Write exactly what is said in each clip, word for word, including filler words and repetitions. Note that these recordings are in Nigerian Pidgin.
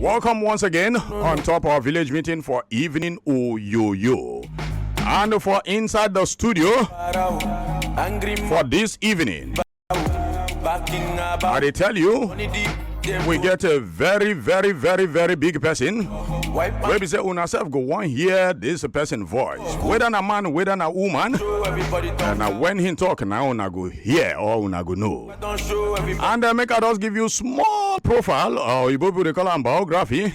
Welcome once again on top of village meeting for evening Oyoyo. And for inside the studio for this evening, I dey tell you, we get a very, very, very, very big person. Wey be say una sef go wan hear this person voice. Whether na man, whether na woman, and na when he talk, na una go hear or una go know. And uh, make I just give you small profile, or Igbo people dey call am biography.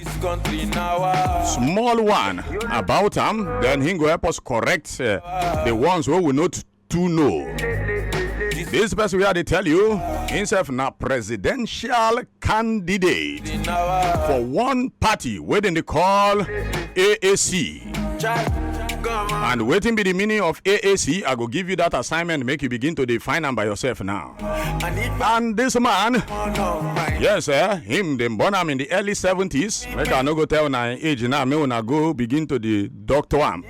Small one about am, then he go help us correct uh, the ones wey we no t- too know. This person wey I dey tell you, himself na presidential candidate for one party wey dem dey call A A C. And wetin be the meaning of A A C? I go give you that assignment, make you begin to dey find am by yourself now. And this man, yes, eh, him dem born am in the early seventies. Make I no go tell una him age now, make una go begin to dey doctor am.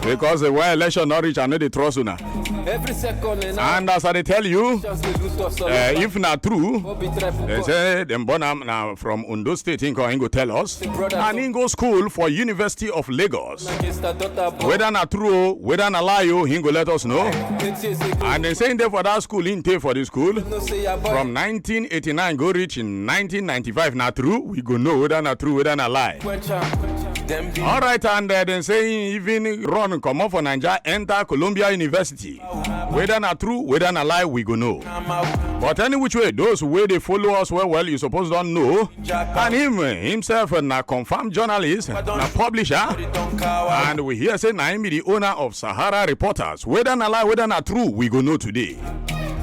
Because uh, when election no reach, I no dey trust una. Every second and as I dey tell you, uh, if na true, they say dem born am na from Ondo State, he go, he go tell us. And he go school for University of Lagos. Whether na true o, whether na lie o, he go let us know. And they say he dey for that school, he dey for the school from nineteen eighty-nine go reach in nineteen ninety-five. Na true, we go know whether na true, whether na lie. All right, and uh, then say he even run comot for Naija, enter Columbia University. Whether na true, whether na lie, we go know. But any which way, those wey dey follow us well well, you suppose don know. And him uh, himself uh, na confirmed journalist, na publisher, and we hear say na him be the owner of Sahara Reporters. Whether na lie, whether na true, we go know today.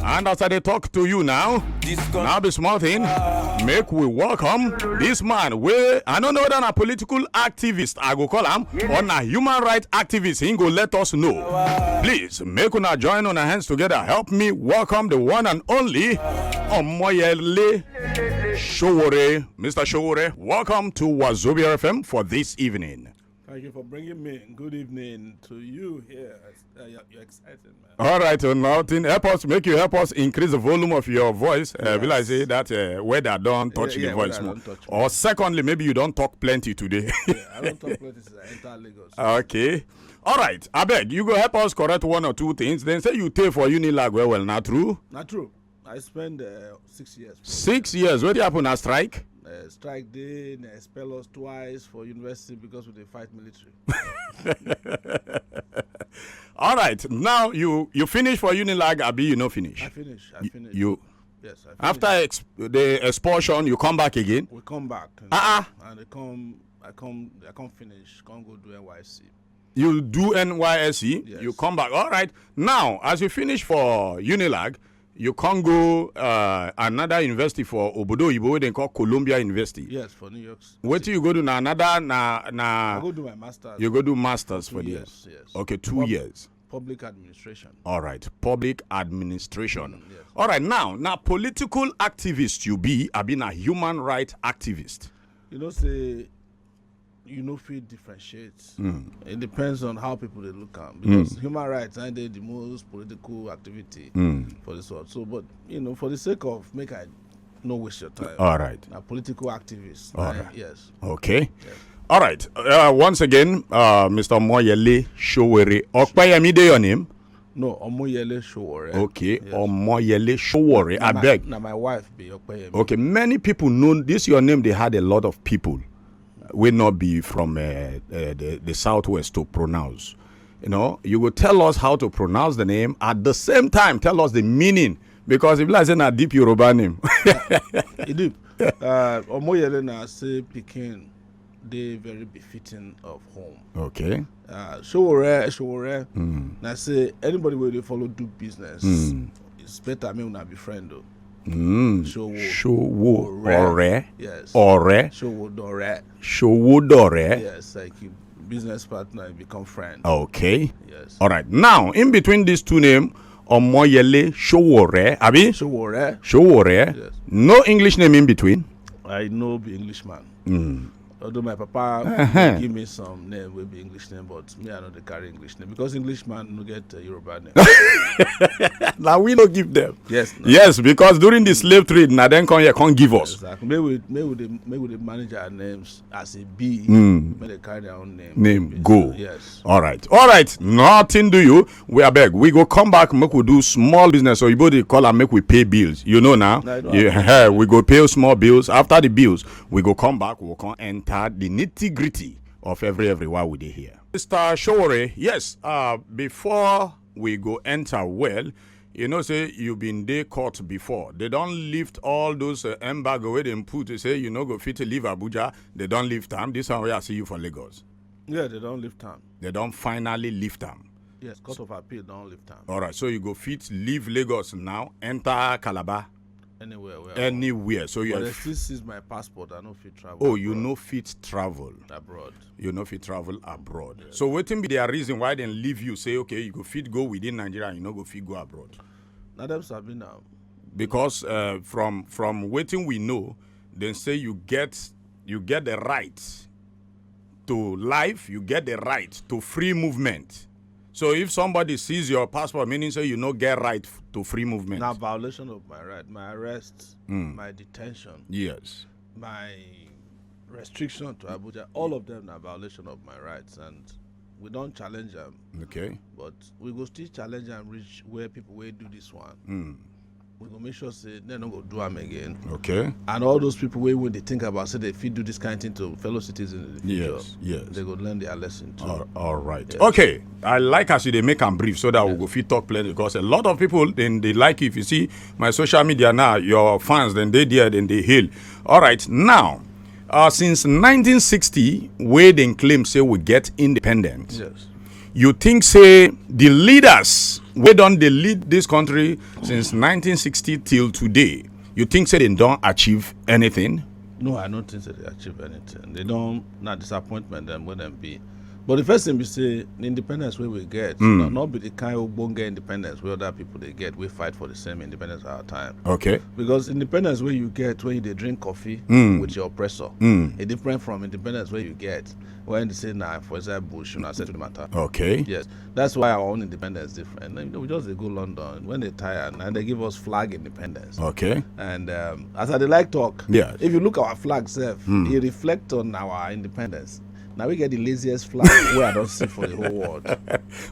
And as I dey talk to you now, now be small thing. Make we welcome this man wey I no know whether na political activist I go call am or na human rights activist. He go let us know. Please make una join una hands together. Help me welcome the one and only Omoyele Sowore. Mister Sowore, welcome to Wazobia F M for this evening. Thank you for bringing me. Good evening to you here. Uh, you're, you're exciting, man. All right, so nothing. Help us, make you help us increase the volume of your voice. Uh, be like say that uh, weather don't touch Yeah, the yeah, voice weather more. Don't touch me. Or secondly, maybe you don't talk plenty today. Yeah, I don't talk plenty since I enter Lagos. Okay. All right, abeg, you go help us correct one or two things. Then say you tey for Unilag well well, na true? Na true. I spend uh, six years. Six years. Wetin happen, na strike? Uh, strike dey, they expel us twice for university because we dey fight military. All right, now you you finish for Unilag, abi you no finish? I finish. I You- finish. You Yes, I finish. After ex- the expulsion, you come back again. We come back. Uh-uh. And I come, I come, I come finish. Come go do N Y S C. You do N Y S C. Yes. You come back. All right. Now, as you finish for Unilag, you can go uh, another university for Obodo Oyibo, wey they call Columbia University. Yes, for New York. What you go do now? Another na na. I go do my masters. You go do masters for there. Yes, yes. Okay, two Pub- years. Public administration. All right, public administration. Mm, yes. All right, now, now political activist you be, I been a human rights activist. You know, say you no fit differentiate. Mm. It depends on how people they look at because mm. Human rights are the most political activity mm. For This world. So, but you know, for the sake of make I no waste your time. All right. A political activist. All right. Yes. Okay. Yes. All right. Uh, once again, uh, Mister Moyele Showere. Okpayemi, dey your name? No, Omoyele Showore. Okay, yes. Omoyele Showore. I beg. Now my wife be Okpayemi. Okay, many people know this your name. They had a lot of people will not be from uh, uh, the, the southwest to pronounce. You know, you will tell us how to pronounce the name. At the same time, tell us the meaning. Because if like say na deep Yoruba name. Idip, uh, Omoyele na say pikin dey very befitting of home. Okay. Uh, Showore, Showore. Mm. Now say anybody where they follow do business, mm. It's better me una be friend though. Mm. Showo. Showo. Ore. Ore. Yes. Ore. Showo Dore. Showo Dore. Yes, like you business partner, you become friend. Okay. Yes. All right. Now, in between these two names, Omoyele Showore, abi? Showore. Showore. Yes. No English name in between. I know the Englishman. Mm. Although my papa Uh-huh. give me some name wey be English name, but me I no dey carry English name because English man no get uh, Yoruba name. Now we no give them. Yes, no. Yes, because during the slave trade, now then come here, come give us. Exactly. May we may we dey, may we dey manage our names as e be. Mm. May they carry their own name. Name, Yes, go. Yes. All right. All right. Nothing do you. We are beg. We go come back, make we do small business. So you body call and make we pay bills. You know now. I know. Yeah, we go pay small bills. After the bills, we go come back. We'll come enter the nitty gritty of every everywhere we dey here. Mister Showore, yes. Uh, before we go enter, well, you know say you been dey court before. They don't lift all those uh, embargo where they put to say you no go fit to leave Abuja. They don't lift them. This one where I see you for Lagos. Yeah, they don't lift town. They don't finally lift them. Yes, Court of Appeal don't lift town. All right, so you go fit leave Lagos now, enter Calabar, Anywhere where. Anywhere. So you But are they f- still seize my passport. I no fit travel. Oh, you abroad. No fit travel abroad. You no fit travel abroad. So wetin be their reason why they leave you? Say okay, you go fit go within Nigeria, you no go fit go abroad. Now them sabi now. Because uh, from from wetin we know, they say you get you get the right to life, you get the right to free movement. So if somebody seize your passport, meaning say you no get right f- to free movement. Now violation of my right, my arrest, Mm. my detention, Yes. my restriction to Abuja, all of them are violation of my rights, and we don't challenge them. Okay. But we go still challenge and reach where people will do this one. Mm. We go make sure say they no go do am again. Okay. And all those people wey wey dey think about say they fit do this kind thing to fellow citizens in the future, Yes. Yes. They go learn their lesson too. All, all right. Yes. Okay. I like as you dey make am brief so that we go fit talk plenty because a lot of people then they like you. If you see my social media now, your fans then they there then they hail. All right. Now, uh, since nineteen sixty, where they claim say we get independent. Yes. You think say the leaders wey don dey lead this country since nineteen sixty till today, you think say they don achieve anything? No, I don't think that they achieve anything. They don't, not disappointment them when them be. But the first thing we say, the independence where we get, Mm. not, not be the kind of bonga independence where other people they get. We fight for the same independence at our time. Okay. Because independence where you get when you dey drink coffee Mm. with your oppressor, Mm. it different from independence where you get when they say nah, for example, bush, you know, settle the matter. Okay. Yes, that's why our own independence different. You know, we just dey go London when they tired and they give us flag independence. Okay. And um, as I dey like talk, Yes. if you look our flag self, Hmm. it reflect on our independence. Now we get the laziest flag where I don't see for the whole world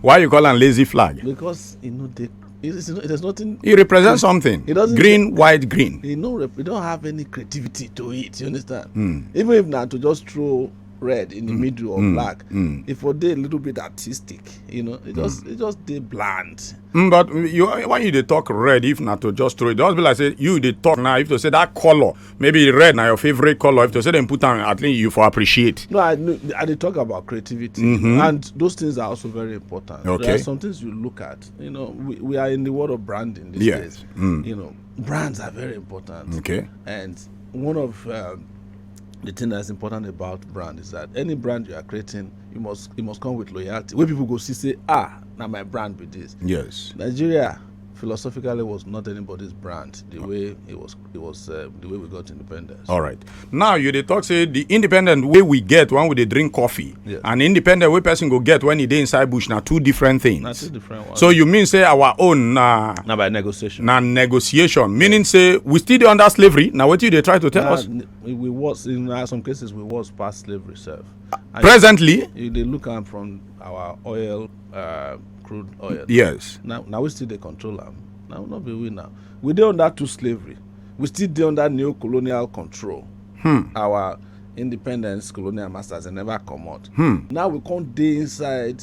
Why you call am lazy flag? Because you know they, it's, it's, there's nothing. It represents something. It doesn't- Green, white, green. You know, rep- you don't have any creativity to it. You understand? Hmm. Even if not to just throw red in the middle or Mm. black, Mm. if for dey a little bit artistic, you know, it just it just dey bland. Mm, but you when you dey talk red, if not to just throw it, just be like say you dey talk now. If to say that color, maybe red na your favorite color. If to say them put on, at least you for appreciate. No, I know- I dey talk about creativity, Mhm. and those things are also very important. Okay. There are some things you look at. You know, we, we are in the world of branding these Yes. days. Mm. You know, brands are very important. Okay. And one of um, the thing that's important about brand is that any brand you are creating, you must it must come with loyalty. Where people go see say, ah, now my brand be this. Yes. Nigeria philosophically was not anybody's brand the way it was it was uh, the way we got independence. All right. Now you dey talk say the independent way we get when we dey drink coffee Yes. and independent way person go get when he dey inside bush na two different things. Na two different ones. So you mean say our own na Now by negotiation. na negotiation, meaning say we still dey under slavery. Na wetin you dey try to tell Nah, us? n- we, we was in uh, some cases we was past slavery self. And Presently, you dey look am from our oil, uh, crude oil. Yes. Now, now we still dey control am. Now not be we now. We dey under two slavery. We still dey under neo-colonial control. Hmm. Our independence colonial masters they never comot. Hmm. Now we can't dey inside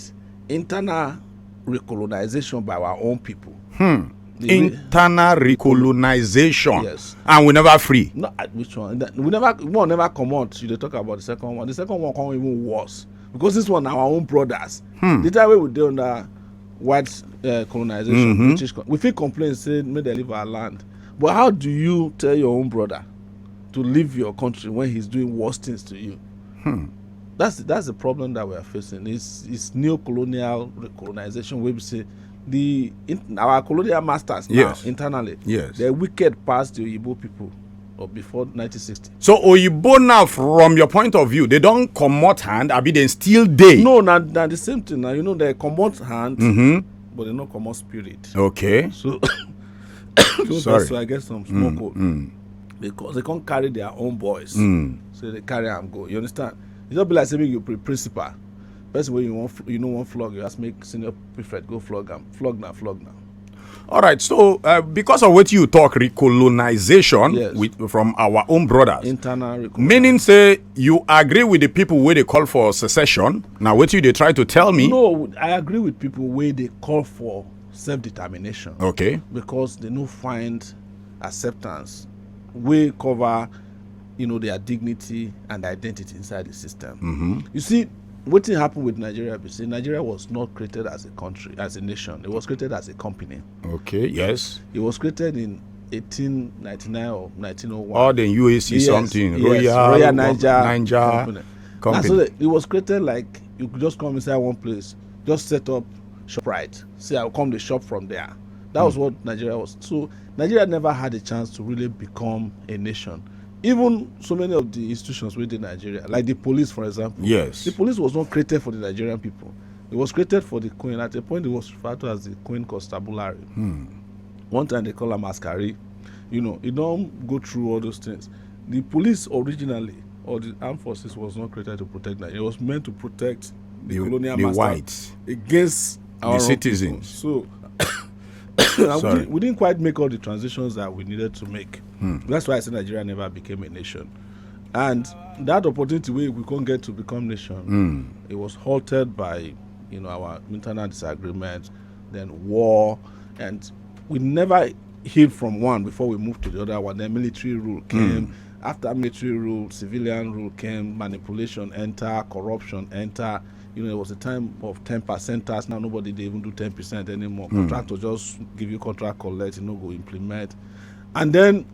internal recolonization by our own people. Hmm. The re- Internal recolonization. Yes. And we never free. No, uh, which one? That- We never, one never comot. You dey talk about the second one. The second one come even worse because this one na our own brothers. Hmm. The time wey we dey under white uh, colonization, Mhm. British, con- we fit complain say make dem leave our land. But how do you tell your own brother to leave your country when he's doing worse things to you? Hmm. That's that's the problem that we are facing. It's it's neo-colonial recolonization. Where we say the in, our colonial masters now Yes. internally, Yes. they're wicked past the Oyibo people. or before nineteen sixty. So Oyibo now, from your point of view, they don't comot hand, abi they still dey? No, na na the same thing. Now you know they comot hand, Mm-hmm. but they no comot spirit. Okay. So, Sorry. So I get some small Mm, cold mm, because they can't carry their own boys. mm. So they carry am go. You understand? It's not be like say make you be principal. Person wey you want, you know, one flog. You ask make senior prefect go flog am. Flog na, flog na. All right. So uh, because of what you talk, recolonization Yes. with, from our own brothers. Internal recall. Meaning say you agree with the people where they call for secession. Now what you they try to tell me? No, I agree with people where they call for self-determination Okay. because they no find acceptance. We cover, you know, their dignity and identity inside the system. Mm-hmm. You see, what thing happened with Nigeria? Be say Nigeria was not created as a country, as a nation. It was created as a company. Okay. Yes. It was created in eighteen ninety-nine or nineteen oh one. Or the U A C Yes, something. yes, Royal, Royal Niger Niger Company. Company. Now, so that it was created like you could just come inside one place, just set up ShopRite. Say, "I'll come the shop from there." That was what Nigeria was. So Nigeria never had a chance to really become a nation. Even so many of the institutions within Nigeria, like the police, for example. Yes. The police was not created for the Nigerian people. It was created for the queen. At a point, it was referred to as the queen constabulary. Hmm. One time they call her Masquerade. You know, it don't go through all those things. The police originally, or the armed forces, was not created to protect that. It was meant to protect the, The, colonial the master whites. Against our own Citizens. People. So and we, Sorry. didn't, we didn't quite make all the transitions that we needed to make. Hmm. That's why I say Nigeria never became a nation. And that opportunity where we can't get to become nation, Hmm. it was halted by, you know, our internal disagreement, then war, and we never healed from one before we moved to the other one. Then military rule came. After military rule, civilian rule came. Manipulation enter, corruption enter. You know, it was a time of ten percenters. Now nobody they even do ten percent anymore. Contractor just give you contract, collect, you know, go implement, and then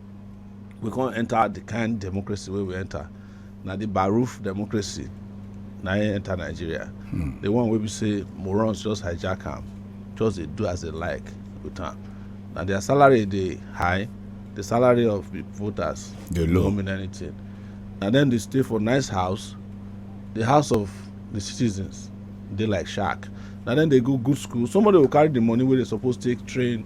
we can't enter the kind democracy where we enter. Now the Baruf democracy now e enter Nigeria. The one where we say morons just hijack am, just they do as they like with am. Now their salary they high, the salary of the voters They low. Don't mean anything. And then they stay for nice house, the house of the citizens. They like shark. Now then they go good school. Somebody will carry the money where they supposed to take train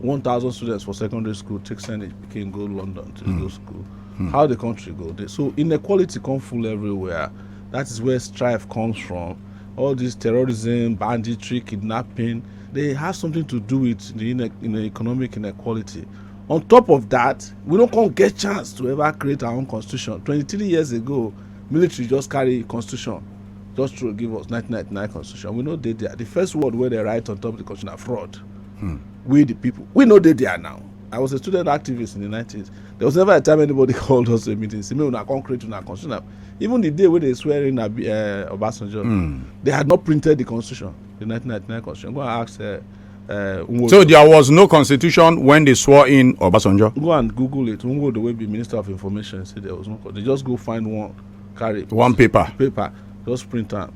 one thousand students for secondary school, take send it, can go London to go school. How the country go? They, so inequality come full everywhere. That is where strife comes from. All this terrorism, banditry, kidnapping, they have something to do with the, ine- in the economic inequality. On top of that, we don't come get chance to ever create our own constitution. Twenty-three years ago, military just carry constitution, just to give us nineteen ninety-nine constitution. We know they there. The first word where they write on top of the constitution are fraud. We the people. We know they there now. I was a student activist in the nineties. There was never a time anybody called us to a meeting. Say, "Me, una come create una constitution." Even the day when they swear in Abi- uh, Obasanjo, they had not printed the constitution, the nineteen ninety-nine constitution. Go and ask. Uh, uh, Nwodo. So there was no constitution when they swore in Obasanjo. Go and Google it. Nwodo will be Minister of Information. Say there was no. They just go find one, carry One paper. paper, just print am,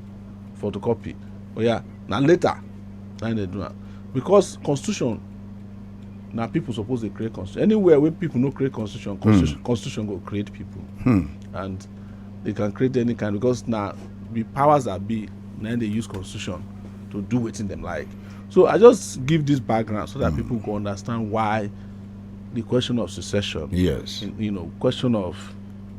photocopy. Oh yeah, now later, now they do am because constitution. Now people suppose they create constitution. Anywhere where people no create constitution, constitution, constitution go create people, and they can create any kind because now the powers that be now they use constitution to do wetin them like. So I just give this background so that people can understand why the question of secession, Yes. you know, question of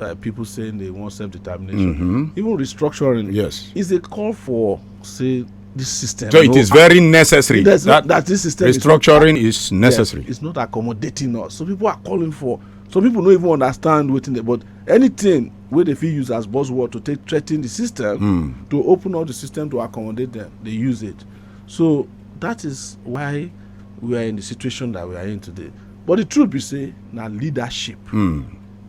uh, people saying they want self-determination, Mm-hmm. even restructuring, Yes. is a call for say this system. So it no, is very necessary there's that not, that this system is not- restructuring is necessary. It's not accommodating us. So people are calling for. Some people don't even understand what in the, but anything where they feel use as buzzword to take threaten the system Hmm. to open up the system to accommodate them, they use it. So that is why we are in the situation that we are in today. But the truth be say, now leadership Hmm.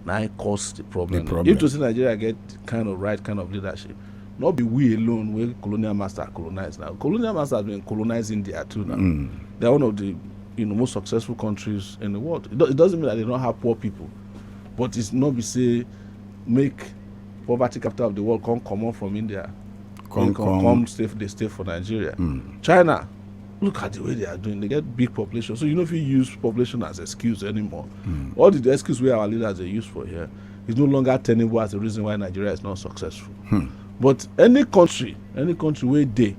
now cause the problem. The problem. If to see Nigeria get kind of right kind of leadership, not be we alone where colonial master colonize now. Colonial master has been colonizing India too now. Hmm. They are one of the, you know, most successful countries in the world. It, do, it doesn't mean that they don't have poor people, but it's not be say make poverty capital of the world come come up from India. Come, They come, come. come stay, they stay for Nigeria. Hmm. China, Look at the way they are doing. They get big population, so you no fit use population as excuse anymore. All the excuse wey our leaders dey use for here is no longer tenable as the reason why Nigeria is not successful. But any country, any country wey dey,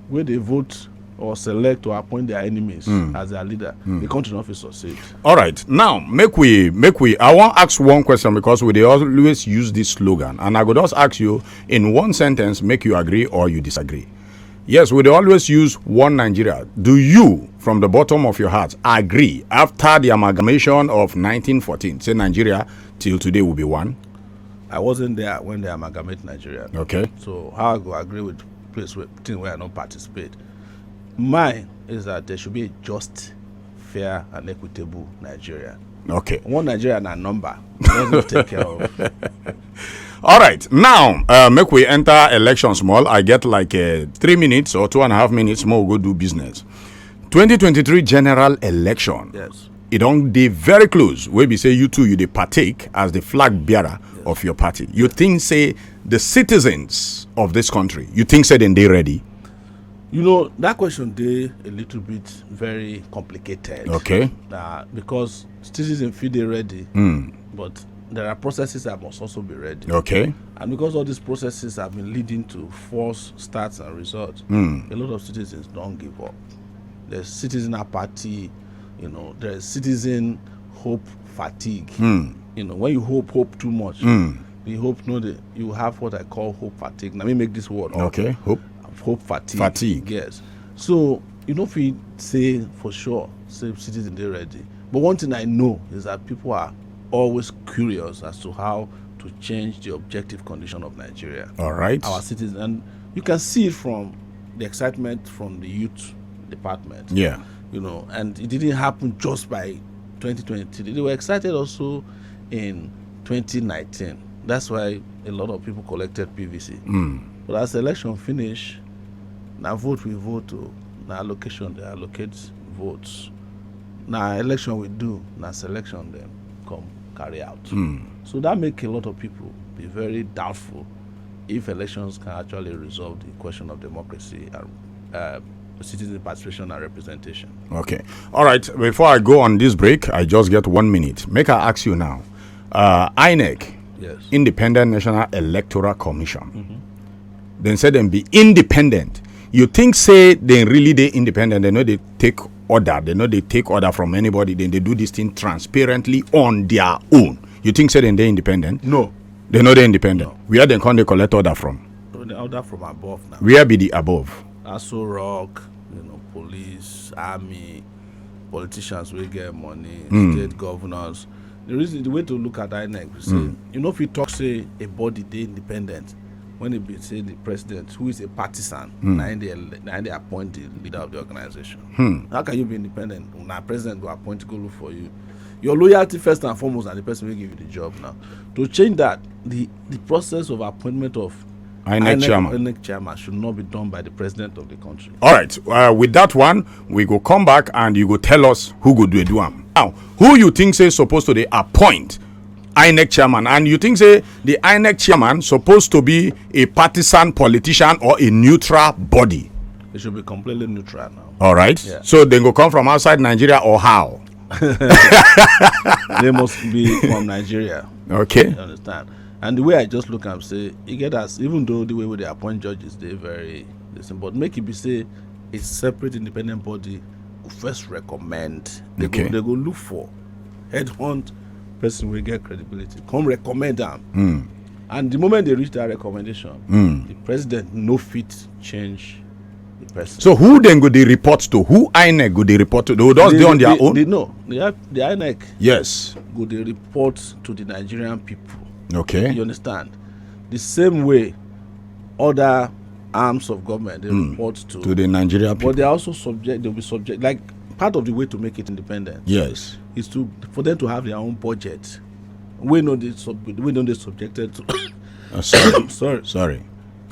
wey dey vote or select or appoint their enemies as their leader, the country no fit succeed. All right, now make we make we I wan ask one question, because we dey always use this slogan, and I go just ask you in one sentence, make you agree or you disagree. Yes, we dey always use one Nigeria. Do you, from the bottom of your heart, agree after the amalgamation of nineteen fourteen, say Nigeria till today will be one? I wasn't there when they amalgamate Nigeria. Okay. So how I go agree with place where thing where I don't participate? Mine is that there should be a just, fair, and equitable Nigeria. Okay. One Nigeria na number. Doesn't take care of. All right, now uh, make we enter election small. I get like uh, three minutes or two and a half minutes more, we go do business. twenty twenty-three general election. Yes. E don dey very close. Wey be say you too, you dey partake as the flag bearer of your party. You think say the citizens of this country, you think say dem dey ready? You know, that question dey a little bit very complicated. Okay. Uh, because citizens fit dey ready, but there are processes that must also be ready. Okay. And because all these processes have been leading to false starts and results, a lot of citizens don't give up. There's citizen apathy, you know, there's citizen hope fatigue. You know, when you hope, hope too much, the hope no dey, you have what I call hope fatigue. Let me make this word up. Okay, hope. Hope fatigue. Fatigue. Yes. So you no fit say for sure say citizens dey ready. But one thing I know is that people are always curious as to how to change the objective condition of Nigeria. All right. Our citizens, and you can see it from the excitement from the youth department. Yeah. You know, and it didn't happen just by twenty twenty. They were excited also in twenty nineteen. That's why a lot of people collected P V C. But as election finish, na vote we vote o, na allocation they allocate votes. Na election we do, na selection dem come carry out. So that make a lot of people be very doubtful if elections can actually resolve the question of democracy and uh, citizen participation and representation. Okay. All right. Before I go on this break, I just get one minute. Make I ask you now. Uh, INEC, yes, Independent National Electoral Commission. Dem say dem be independent. You think say dem really dey independent? Dem no dey take order. Dem no dey take order from anybody. Dem dey do this thing transparently on their own. You think say dem dey independent? No. Dem no dey independent. Where dem come dey collect order from? The order from above now. Where be the above? Aso Rock, you know, police, army, politicians wey get money, state governors. The reason, the way to look at INEC be say you no fit talk say a body dey independent when e be say the president, who is a partisan, na him dey ele-, na him dey appoint the leader of the organization. How can you be independent? Na president go appoint, go look for you. Your loyalty first and foremost na the person wey give you the job now. To change that, the the process of appointment of INEC chairman. INEC chairman should not be done by the president of the country. All right. Uh, with that one, we go come back and you go tell us who go do, do am. Now, who you think say supposed to dey appoint INEC chairman, and you think say the INEC chairman supposed to be a partisan politician or a neutral body? It should be completely neutral now. All right. Yeah. So dem go come from outside Nigeria or how? They must be from Nigeria. Okay. You understand? And the way I just look am say, e get as, even though the way wey they appoint judges dey very the same, but make it be say a separate independent body go first recommend. They go, okay, they go look for, headhunt person wey get credibility, come recommend am. And the moment they reach that recommendation, the president no fit change the person. So who dem go dey report to? Who INEC go dey report to? They go just dey on their own? They, no, they have, the INEC, yes, go dey report to the Nigerian people. Okay. You understand? The same way other arms of government dey report to, to the Nigerian people. But they are also subject, they'll be subject, like, part of the way to make it independent, yes, is to, for them to have their own budget. We know they sub-, we know they subjected to, uh, sorry, sorry, sorry,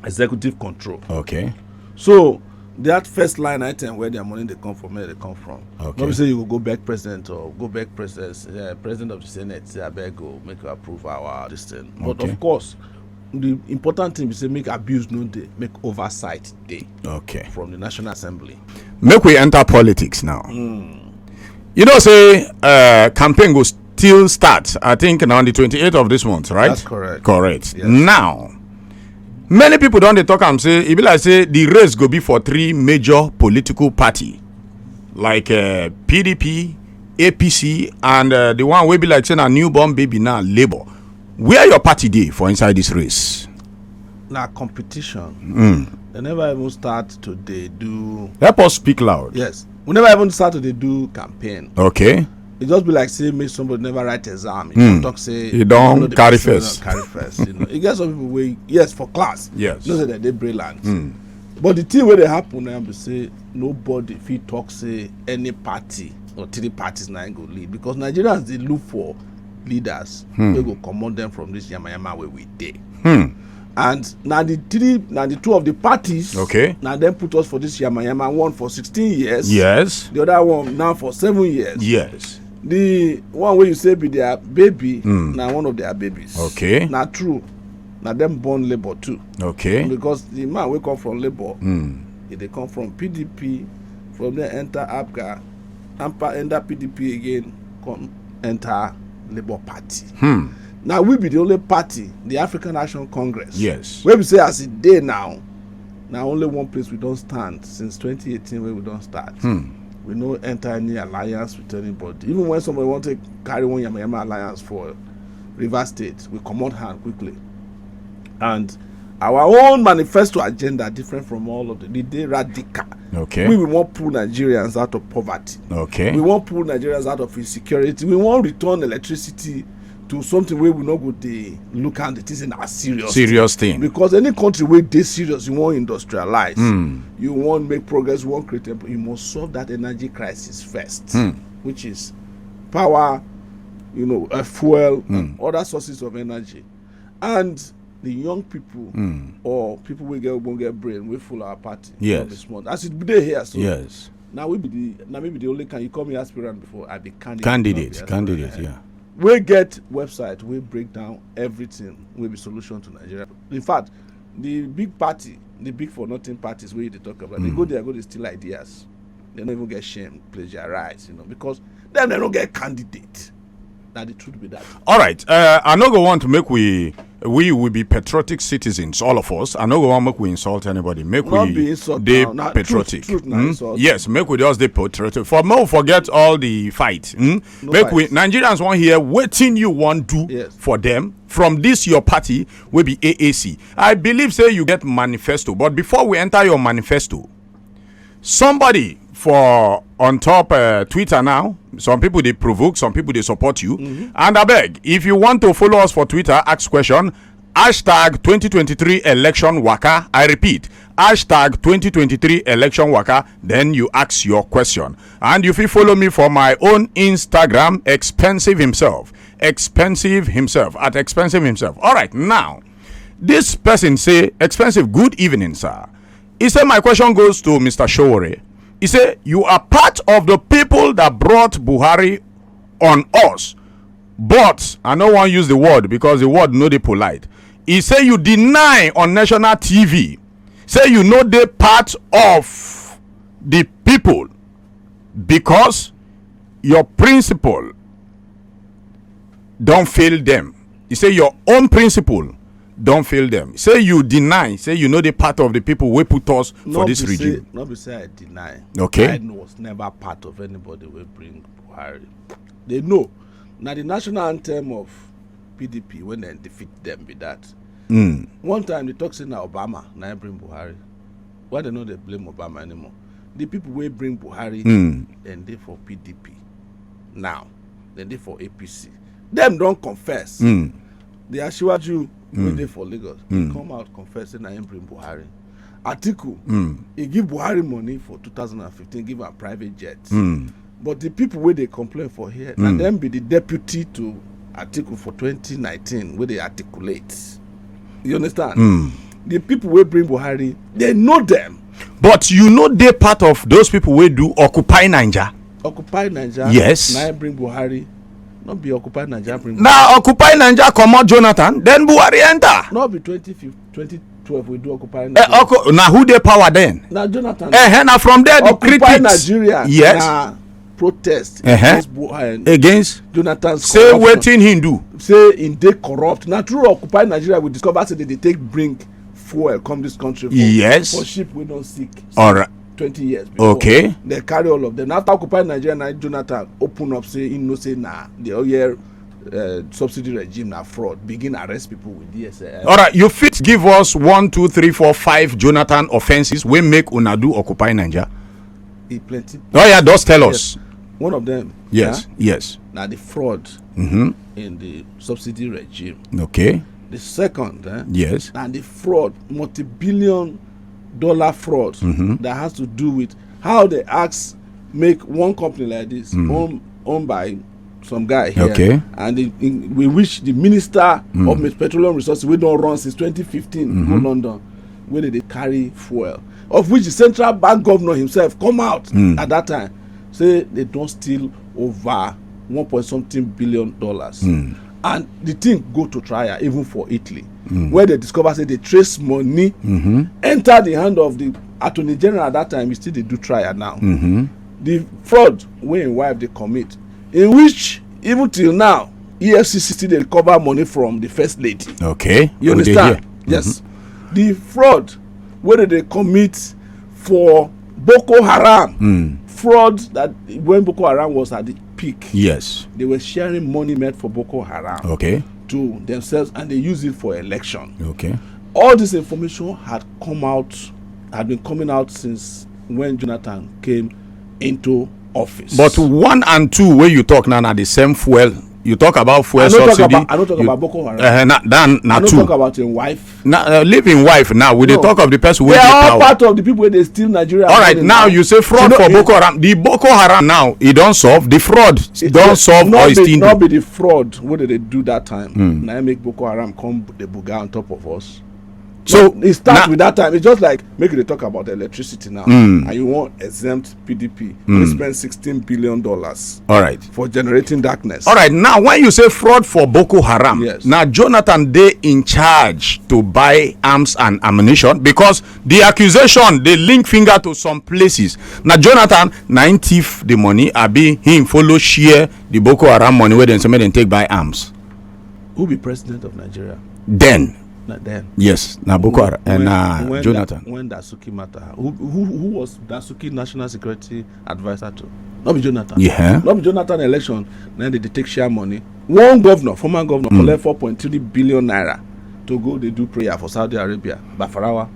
executive control. Okay. So that first line item where their money they come from, where they come from. Okay. Not say you go, go back president or go back president, uh, president of the Senate, say, "I beg go make you approve our this thing." But, okay, of course, The important thing be say make abuse no dey, make oversight dey. Okay. From the National Assembly. Make we enter politics now. You know say uh, campaign go still start, I think, na on the twenty-eighth of this month, right? That's correct. Correct. Yes. Now, many people don dey talk am say e be like say the race go be for three major political party, like uh, P D P, A P C, and uh, the one wey be like say na newborn baby now, Labour. Where your party dey for inside this race? Na competition. They never even start to dey do. Help us speak loud. Yes, we never even start to dey do campaign. Okay. E just be like say make somebody never write exam, you come talk say You don no, the carry person first. Don carry first, you know. E get some people wey, yes, for class, Yes. Know say dem dey brilliant. But the thing wey dey happen now be say nobody fit talk say any party or three parties na im go lead, because Nigerians dey look for leaders wey go comot them from this yamayama wey we dey. And na the three, na the two of the parties, Okay. Na dem put us for this yamayama, one for sixteen years, Yes. The other one now for seven years. Yes. The one wey you say be their baby, na one of their babies. Okay. Na true. Na dem born Labour too. Okay. Because the man wey come from Labour, e dey come from P D P, from there enter APGA, ampa enter P D P again, come enter Labour Party. Now we be the only party, the African Action Congress. Yes. Wey be say as e dey now, na only one place we don stand since twenty eighteen wey we don start. We no enter any alliance with anybody. Even when somebody wan take carry one yamayama alliance for Rivers State, we comot hand quickly. And our own manifesto agenda different from all of them. E dey radical. Okay. We, we wan pull Nigerians out of poverty. Okay. We wan pull Nigerians out of insecurity. We wan return electricity to something wey we no go dey look at the thing say na serious Serious thing. Because any country wey dey serious, you wan industrialize, you wan make progress, you wan create employ, you must solve that energy crisis first, which is power, you know, uh, fuel, and other sources of energy. And the young people or people wey get ogbonge brain wey full our party, Yes. This month, as it dey here so, Yes. Now we be the, now maybe the only can, you call me aspirant before, I be candidate. Candidate. Not be Candidate. aspirant. Yeah. We get website, we break down everything, we be solution to Nigeria. In fact, the big party, the big for nothing parties wey you dey talk about, they go there, go dey steal ideas. They don't even get shame, plagiarize, you know, because dem, they don't get candidate. Na the truth be that. All right. Uh, I no go want to make we we will be patriotic citizens, all of us. I no go want make we insult anybody. Make Not we be insult dey now. Na patriotic. Truth, truth na Hmm? Insult. Yes, make we just dey patriotic. For make we forget all the fight. Hmm? No Make we fight. Nigerians wan hear wetin you wan do Yes. For them from this your party wey be A A C. I believe say you get manifesto, but before we enter your manifesto, somebody for on top uh, Twitter now, some people dey provoke, some people dey support you. And I beg, if you want to follow us for Twitter, ask question, hashtag twenty twenty-three election waka. I repeat, hashtag twenty twenty-three election waka. Then you ask your question. And you fit follow me for my own Instagram, Expensive Himself. Expensive Himself, at Expensive Himself. All right, now, this person say, Expensive, good evening, sir. He said, my question goes to Mister Sowore. He said, you are part of the people that brought Buhari on us. But I no wan use the word because the word no dey polite. He say you deny on national T V. Say you no dey part of the people because your principle don fail them. He say your own principle don fail them. Say you deny, say you no dey part of the people wey put us for this regime. No be say I deny. Okay. I was never part of anybody wey bring Buhari. They know. Na the national anthem of P D P when they defeat them be that. One time they talk say na Obama na him bring Buhari. Why they no dey blame Obama anymore? The people wey bring Buhari, dem dey for P D P now. Dem dey for A P C. Dem don confess. The Asiwaju wey dey for Lagos, he come out confess say na him bring Buhari. Atiku, he give Buhari money for two thousand and fifteen, give am private jet. But the people wey dey complain for here, na dem be the deputy to Atiku for twenty nineteen wey dey articulate. You understand? The people wey bring Buhari, they know them. But you no dey part of those people wey do Occupy Naija. Occupy Naija. Yes. Na him bring Buhari. Not be Occupy Naija bring. Na Occupy Naija comot Jonathan, then Buhari enter. Not be twenty fifteen, twenty twelve we do Occupy Naija. Eh, Oku, na who dey power then? Na Jonathan. Eh, eh, na from there the Occupy critics. Nigeria. Yes. Na protest. Uh-huh. Against, uh, against Jonathan. Say wetin he do. Say he dey corrupt. Na through Occupy Nigeria we discover say they dey take bring fuel come this country for, yes, for ship wey don sink. All right. Twenty years before. Okay. They carry all of them. After Occupy Nigeria, na Jonathan open up say he know say na the oil, uh, subsidy regime na fraud. Begin arrest people with D S S. All right, you fit give us one, two, three, four, five Jonathan offenses wey make una do Occupy Naija? E plenty. Oh yeah, just tell us. One of them. Yes, yes. Na the fraud, mm-hmm, in the subsidy regime. Okay. The second, eh, yes, na the fraud, multi-billion dollar fraud, mm-hmm, that has to do with how they ask make one company like this, mm, owned, owned by some guy here, okay, and the, in, we wish the minister, mm, of Petroleum Resources, wey don run since twenty fifteen, mm-hmm, go London, wey dey dey carry fuel, of which the central bank governor himself come out, mm, at that time say they don steal over one point something billion dollars. Mm. And the thing go to trial even for Italy, mm, where they discover say they trace money, mm-hmm, enter the hand of the attorney general at that time. He still dey do trial now. Mm-hmm. The fraud wey him wife dey commit, in which even till now E F C C still dey recover money from the first lady. Okay. You understand? Yes. Mm-hmm. The fraud wey they dey commit for Boko Haram, mm, fraud that when Boko Haram was at the peak, yes, they were sharing money meant for Boko Haram, okay, to themselves, and they use it for election. Okay. All this information had come out, had been coming out since when Jonathan came into office. But one and two wey you talk now na the same fuel. You talk about fuel subsidy. I no talk about, I no talk about Boko Haram. Uh, na, na, na I no talk about him wife. Now, uh, leave him wife now. We dey talk of the person wey dey power. They are all part of the people wey dey steal Nigeria. All right, now you say fraud for Boko Haram. The Boko Haram now, e don solve. The fraud don solve or e still dey? No be the fraud wey they dey do that time. Mm. Na im make Boko Haram come dey buga on top of us. So e start with that time. It's just like make you dey talk about electricity now, mm, and you wan exempt P D P, mm, wey spend sixteen billion dollars, all right, for generating darkness. All right, now when you say fraud for Boko Haram, yes, na Jonathan dey in charge to buy arms and ammunition, because the accusation dey link finger to some places. Na Jonathan na im thief the money, abi him follow share the Boko Haram money wey dem say make dem take buy arms? Who be president of Nigeria? Then. Na then. Yes, na Boko Haram, eh, na Jonathan. When Dasuki matter, who, who, who was Dasuki national security adviser to? No be Jonathan. Yeah. No be Jonathan election, na they dey take share money. One governor, former governor, mm, collect four point three billion naira to go dey do prayer for Saudi Arabia, Bafarawa.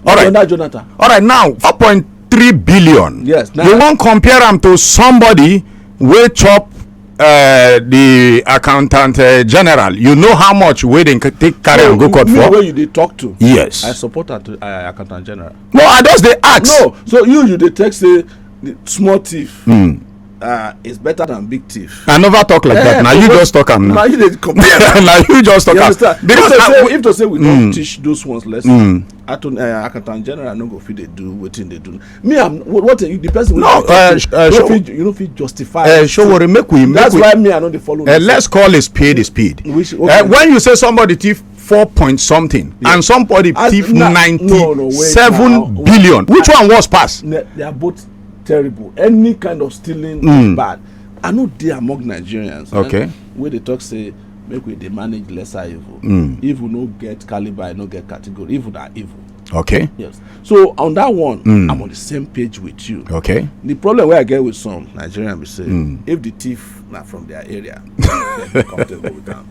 All right. Under Jonathan. All right, now, four point three billion. Yes. Now, you wan compare am to somebody wey chop, uh, the accountant, uh, general? You know how much wey dem c-, take carry am go court for? Wey you dey talk to? Yes. I support at, uh, accountant general. No, I just dey ask. No, so you, you dey take say the small thief, mm, uh, is better than big thief. I never talk like that. Now you just talk am now. Now you dey compare. Now you just talk am. Because if to say, if to say we don't, mm, teach those ones lesson, mm, Attorney, uh, accountant general no go fit dey do wetin dey do. Me, I'm what, what you, the person wey no, you talk to, you no fit justify. Uh, Sowore, make we, make we. That's why me, I no dey follow. Uh, let's call a spade a spade. Which, okay. Uh, when you say somebody thief four point something, yes, and somebody thief ninety-seven billion, which one worse pass? They are both terrible. Any kind of stealing is bad. I no dey among Nigerians, eh, okay, wey dey talk say make we dey manage lesser evil. Mm. Evil no get caliber, e no get category. Evil na evil. Okay. Yes. So on that one, mm, I'm on the same page with you. Okay. The problem wey I get with some Nigerian be say, mm, if the thief na from their area, dem dey comfortable with am.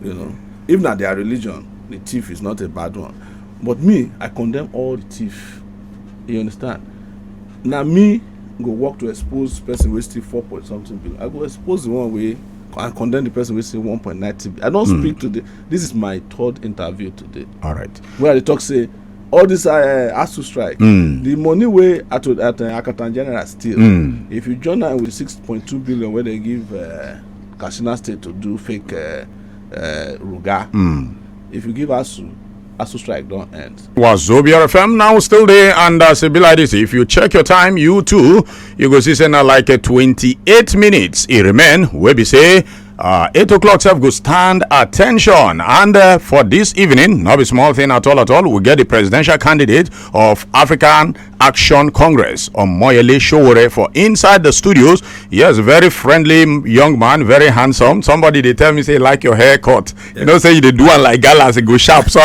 You know, if na their religion, the thief is not a bad one. But me, I condemn all the thief. You understand? Na me go work to expose person wey steal four point something billion. I go expose the one wey, and condemn the person wey steal one point ninety billion. I don, mm, speak today. This is my third interview today. All right. Where I dey talk say all this, uh, ASUU strike, mm, the money wey at, at, uh, Akatan General steal, mm, if you join am with six point two billion wey dem give, uh, Katsina State to do fake, uh, uh, ruga, mm, if you give ASUU, ASUU strike don end. Wazobia F M now still there, and as it be like this, if you check your time, you too, you go see say na like a twenty-eight minutes e remain. We be say uh, eight o'clock sef go stand attention. And uh, for this evening, not be small thing at all at all, we get the presidential candidate of African Action Congress, Omoyele Sowore, for inside the studios. Yes, very friendly young man, very handsome. Somebody they tell me say like your haircut. You know, say you dey do am like galas, it go sharp. So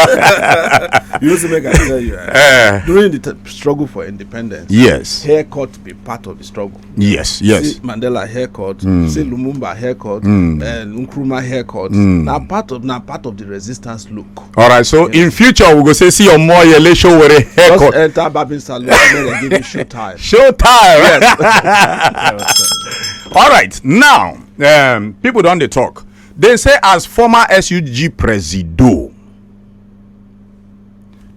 You know, so make I tell you, eh, Eh. During the t- struggle for independence, Yes. Haircut be part of the struggle. Yes, yes. See Mandela haircut, see Lumumba haircut, and Nkrumah haircut. Now part of now part of the resistance look. All right, so in future we go say see Omoyele Sowore Just haircut. Enter barbing salon, make dem give you show time. Show time. All right, now um, people don dey talk. They say as former S U G presido,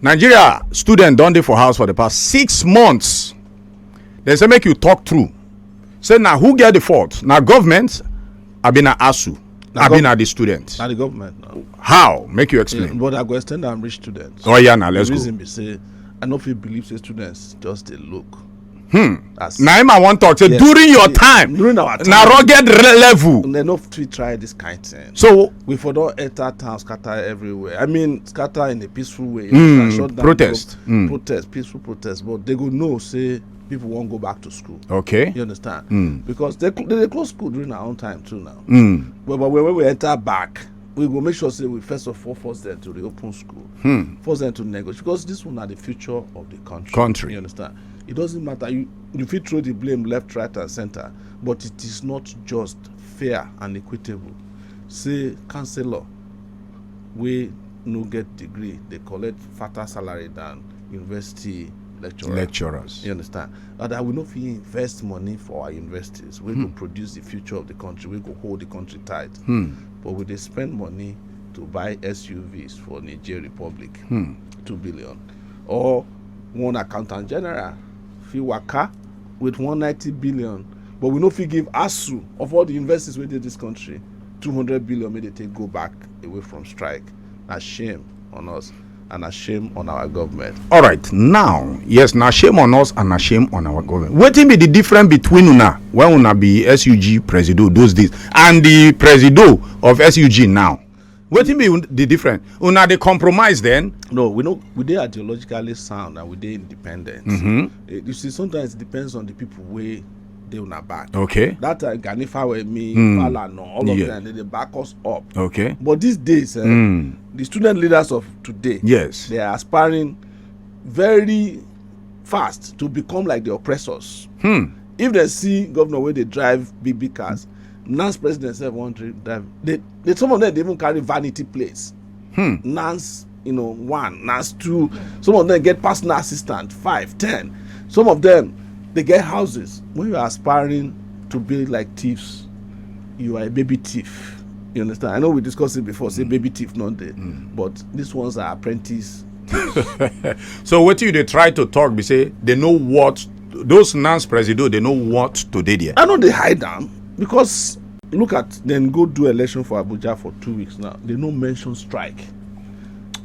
Nigeria student don dey for house for the past six months. They say make you talk true. Say na who get the fault? Na government? Abi na ASUU? Abi gov- na the student? Na the government now. How? Make you explain. But I go extend am reach students. Oh yeah, now let's The go. Reason be say I no fit believe say students just dey look. Hmm. As Na him I wan talk say Yes. During your Yeah, time, during our na time. Rugged re- level. Dem no fit try this kind thing. So We for don enter town, scatter everywhere. I mean, scatter in a peaceful way. You Mm, understand? Shut down protest. Pro- Mm. Protest, peaceful protest. But they go know say people won't go back to school. Okay. You understand? Mm. Because they cl- they close school during our own time too now. Mm. But, but when, when we enter back, we go make sure say we first of all force them to reopen school, Hmm. force them to negotiate, because this one are the future of the country. Country. You understand? It doesn't matter. You you fit throw the blame left, right, and center, but it is not just, fair, and equitable. Say councillor wey no get degree dey collect fatter salary than university lecturer. Lecturers. You understand? And that we no fit invest money for our universities wey go produce the future of the country, wey go hold the country tight. But we dey spend money to buy S U Vs for Niger Republic, two billion. Or one accountant general fit waka with one ninety billion, but we no fit give ASUU, of all the universities wey dey this country, two hundred billion make they take go back away from strike. Na shame on us and na shame on our government. All right, now, yes, na shame on us and na shame on our government. Wetin be the difference between una when una be S U G presido those days and the presido of S U G now? Wetin be un- the difference? Una dey compromise then? No, we no we dey ideologically sound and we dey independent. Eh, you see, sometimes it depends on the people wey dey una back. Okay. That time, Gani Fawehinmi, Mm. Falana, all of Yeah. them, they dey back us up. Okay. But these days, eh, Mm. the student leaders of today, Yes. they are aspiring very fast to become like the oppressors. Hmm. If they see governor wey dey drive big big cars, Nance president sef wan dri- drive. They, they some of them dey even carry vanity plates. Hmm. Nance, you know, one, Nance two. Some of them get personal assistant, five, ten. Some of them they get houses. When you are aspiring to be like thieves, you are a baby thief. You understand? I know we discussed it before. Say baby thief not there, but these ones are apprentice. So wetin you dey try to talk be say they know what those Nance presido, they know what to dey there. I know they hide them because look at then go do election for Abuja for two weeks now. They no mention strike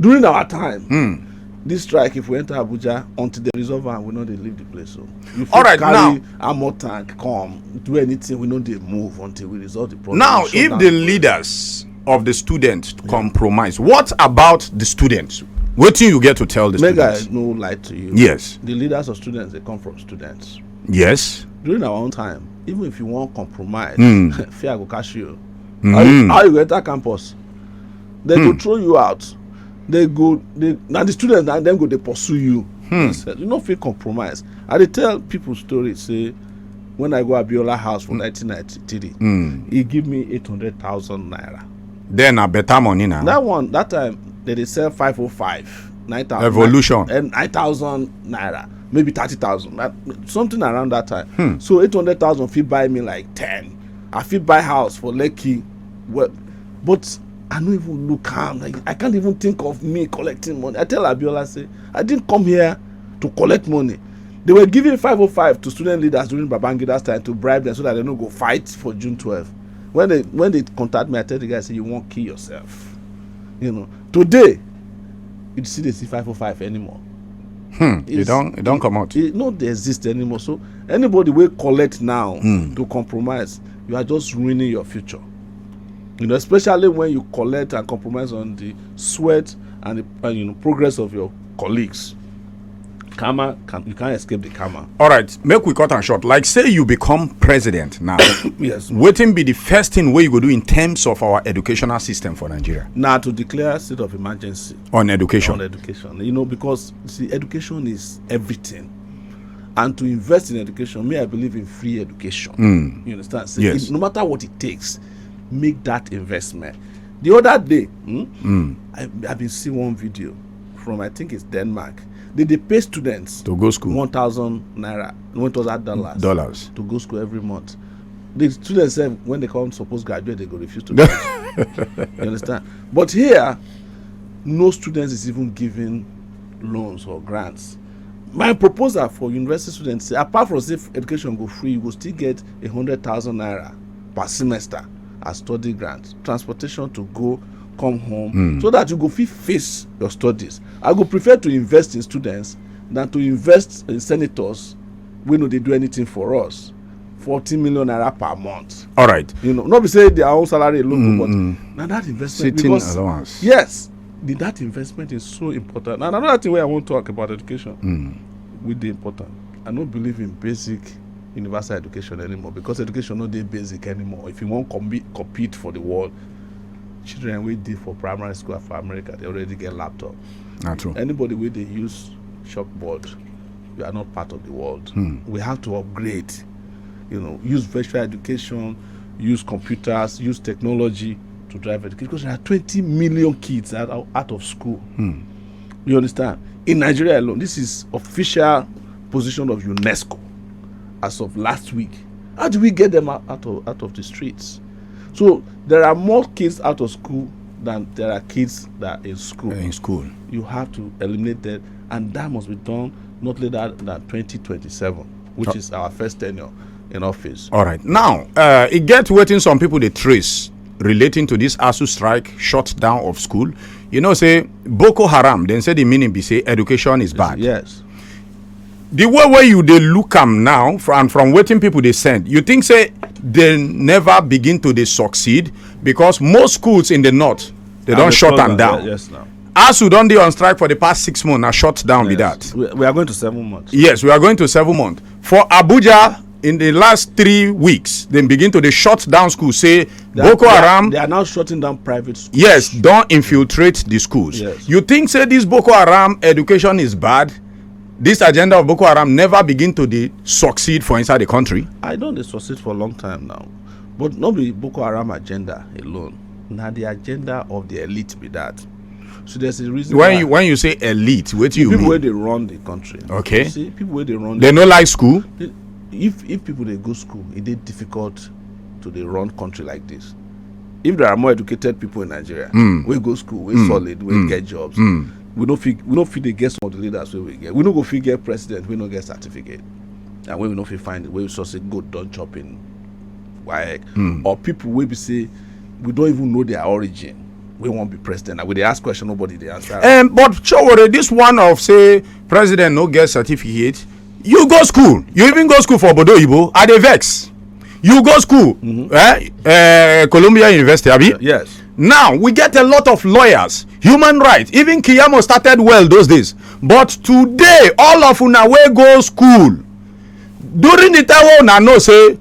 during our time. This strike, if we enter Abuja until they resolve and we know they leave the place. So you fit All right, carry now- armor tank, come do anything, we know they move until we resolve the problem. Now, We shut if down the place. Leaders of the students compromise, what about the students? Wetin you get to tell the Make I students? No lie to you. Yes. The leaders of students, they come from students. Yes. During our own time, even if you wan compromise, Hmm. fear go catch you. Hmm. How, you- how you go enter campus? They go Hmm. Throw you out. They go. They now the students now them go they pursue you. Hmm. They say, you no fit compromise. I dey tell people story say when I go Abiola house for nineteen ninety-three, Hmm. he give me eight hundred thousand naira. Then na better money now. That one, that time, they dey sell five oh five, nine thousand. Evolution. And nine thousand naira, maybe thirty thousand, that- something around that time. Hmm. So eight hundred thousand fit buy me like ten. I fit buy house for Lekki. Well, but I no even look am. Like, I can't even think of me collecting money. I tell Abiola say I didn't come here to collect money. They were giving five oh five to student leaders during Babangida's time to bribe them so that they no go fight for June twelfth. When they when they contact me, I tell the guy say you won't kill yourself. You know, today You see, they see five oh five anymore. Hmm. It don't, it don't come out. It no dey exist anymore. So anybody wey collect now to compromise, you are just ruining your future. You know, especially when you collect and compromise on the sweat and the, and, you know, progress of your colleagues. Karma can, you can't escape the karma. All right, make we cut and short. Like, say you become president now. Yes. Wetin be the first thing wey you go do in terms of our educational system for Nigeria? Now to declare state of emergency On education. On education. You know, because, see, education is everything. And to invest in education, me, I believe in free education. You understand? Say, Yes. if- no matter what it takes, make that investment. The other day, hmm, I, I've been seeing one video from, I think it's Denmark. They, they pay students To go school. One thousand naira, one thousand dollars. Dollars. To go school every month. The students sef, when they come suppose graduate, they go refuse to graduate. You understand? But here, no students is even given loans or grants. My proposal for university students, say, apart from say education go free, you go still get a hundred thousand naira per semester as study grant, transportation to go come home, so that you go fit face your studies. I go prefer to invest in students than to invest in senators wey no dey do anything for us. Forty million naira per month. All right. You know, not be say their own salary alone, but now that investment, Sitting because allowance. Yes, the, that investment is so important. And another thing where I want to talk about education, with the important, I don't believe in basic universal education anymore, because education no dey basic anymore. If you want compete compete for the world, children wey dey for primary school for America, they already get laptop. Not true. Anybody wey dey use chalkboard, you are not part of the world. We have to upgrade. You know, use virtual education, use computers, use technology to drive education, because there are twenty million kids out, out of school. You understand? In Nigeria alone, this is official position of UNESCO as of last week. How do we get them out, out of out of the streets? So there are more kids out of school than there are kids that are in school. In school. You have to eliminate that, and that must be done not later than twenty twenty-seven, which is our first tenure in office. All right. Now, uh, it get wetin some people dey trace relating to this ASUU strike, shutdown of school. You know, say Boko Haram, then say the meaning be say education is bad. Yes. The way where you dey look am now, fr- and from wetin people dey send, you think say they never begin to dey succeed, because most schools in the north, they don't They shut close them down. down. Yes, now. ASUU don dey on strike for the past six months, na shut down be Yes. that. We, we are going to seven months. Yes, we are going to seven months. For Abuja, in the last three weeks, they begin to dey shut down schools. Say They are- Boko they are- Haram, They are now shutting down private schools. yes, don infiltrate the schools. Yes. You think say this Boko Haram education is bad? This agenda of Boko Haram never begin to dey succeed for inside the country. I don dey succeed for a long time now, but no be Boko Haram agenda alone. Na the agenda of the elite be that. So there's a reason When why you when you say elite, what do you people wey mean? Dey run the country. Okay. You see, people wey dey run. They no like school. If if people dey go school, e dey difficult to dey run country like this. If there are more educated people in Nigeria, Mm. wey go school, wey Mm. solid, wey Mm. get jobs, Mm. we no fit we no fit dey get some of the leaders wey we get. We no go fit get president wey no get certificate, and wey we no fit find wey succeed go don chop in WAEC, Mm. or people wey be say we don't even know their origin, wey wan be president, and we dey ask question, nobody dey answer. Um, but Sowore, this one of say president no get certificate, you go school, you even go school for Obodo Oyibo, I dey vex. You go school, eh, eh, Columbia University, abi? Yes. Now we get a lot of lawyers, human rights. Even Kiyamo started well those days, but today all of una wey go school during the time wey una know say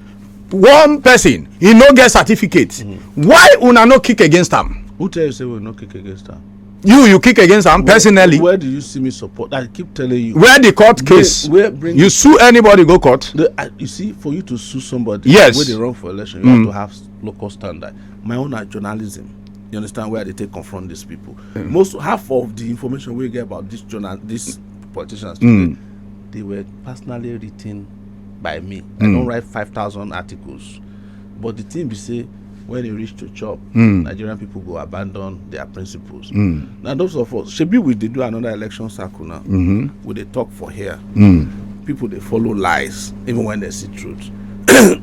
one person he no get certificate, why una no kick against am? Who tell you say we no kick against am? You you kick against am personally. Where do you see me support? I keep telling you. Where the court Bring- case? where bring- You sue anybody go court? The, I, you see, for you to sue somebody Yes. Wey dey run for election, you Mm. have to have locus standard. My own na journalism. You understand where they take confront these people? Most half of the information we get about these journal these politicians today, Mm. They were personally written by me. I Mm. Don't write five thousand articles, but the thing be say when they reach to chop, Mm. Nigerian people go abandon their principles. Mm. Now those of us, shebi we dey do another election cycle now. Mm-hmm. We dey talk for here. Mm. People dey follow lies even when they see truth.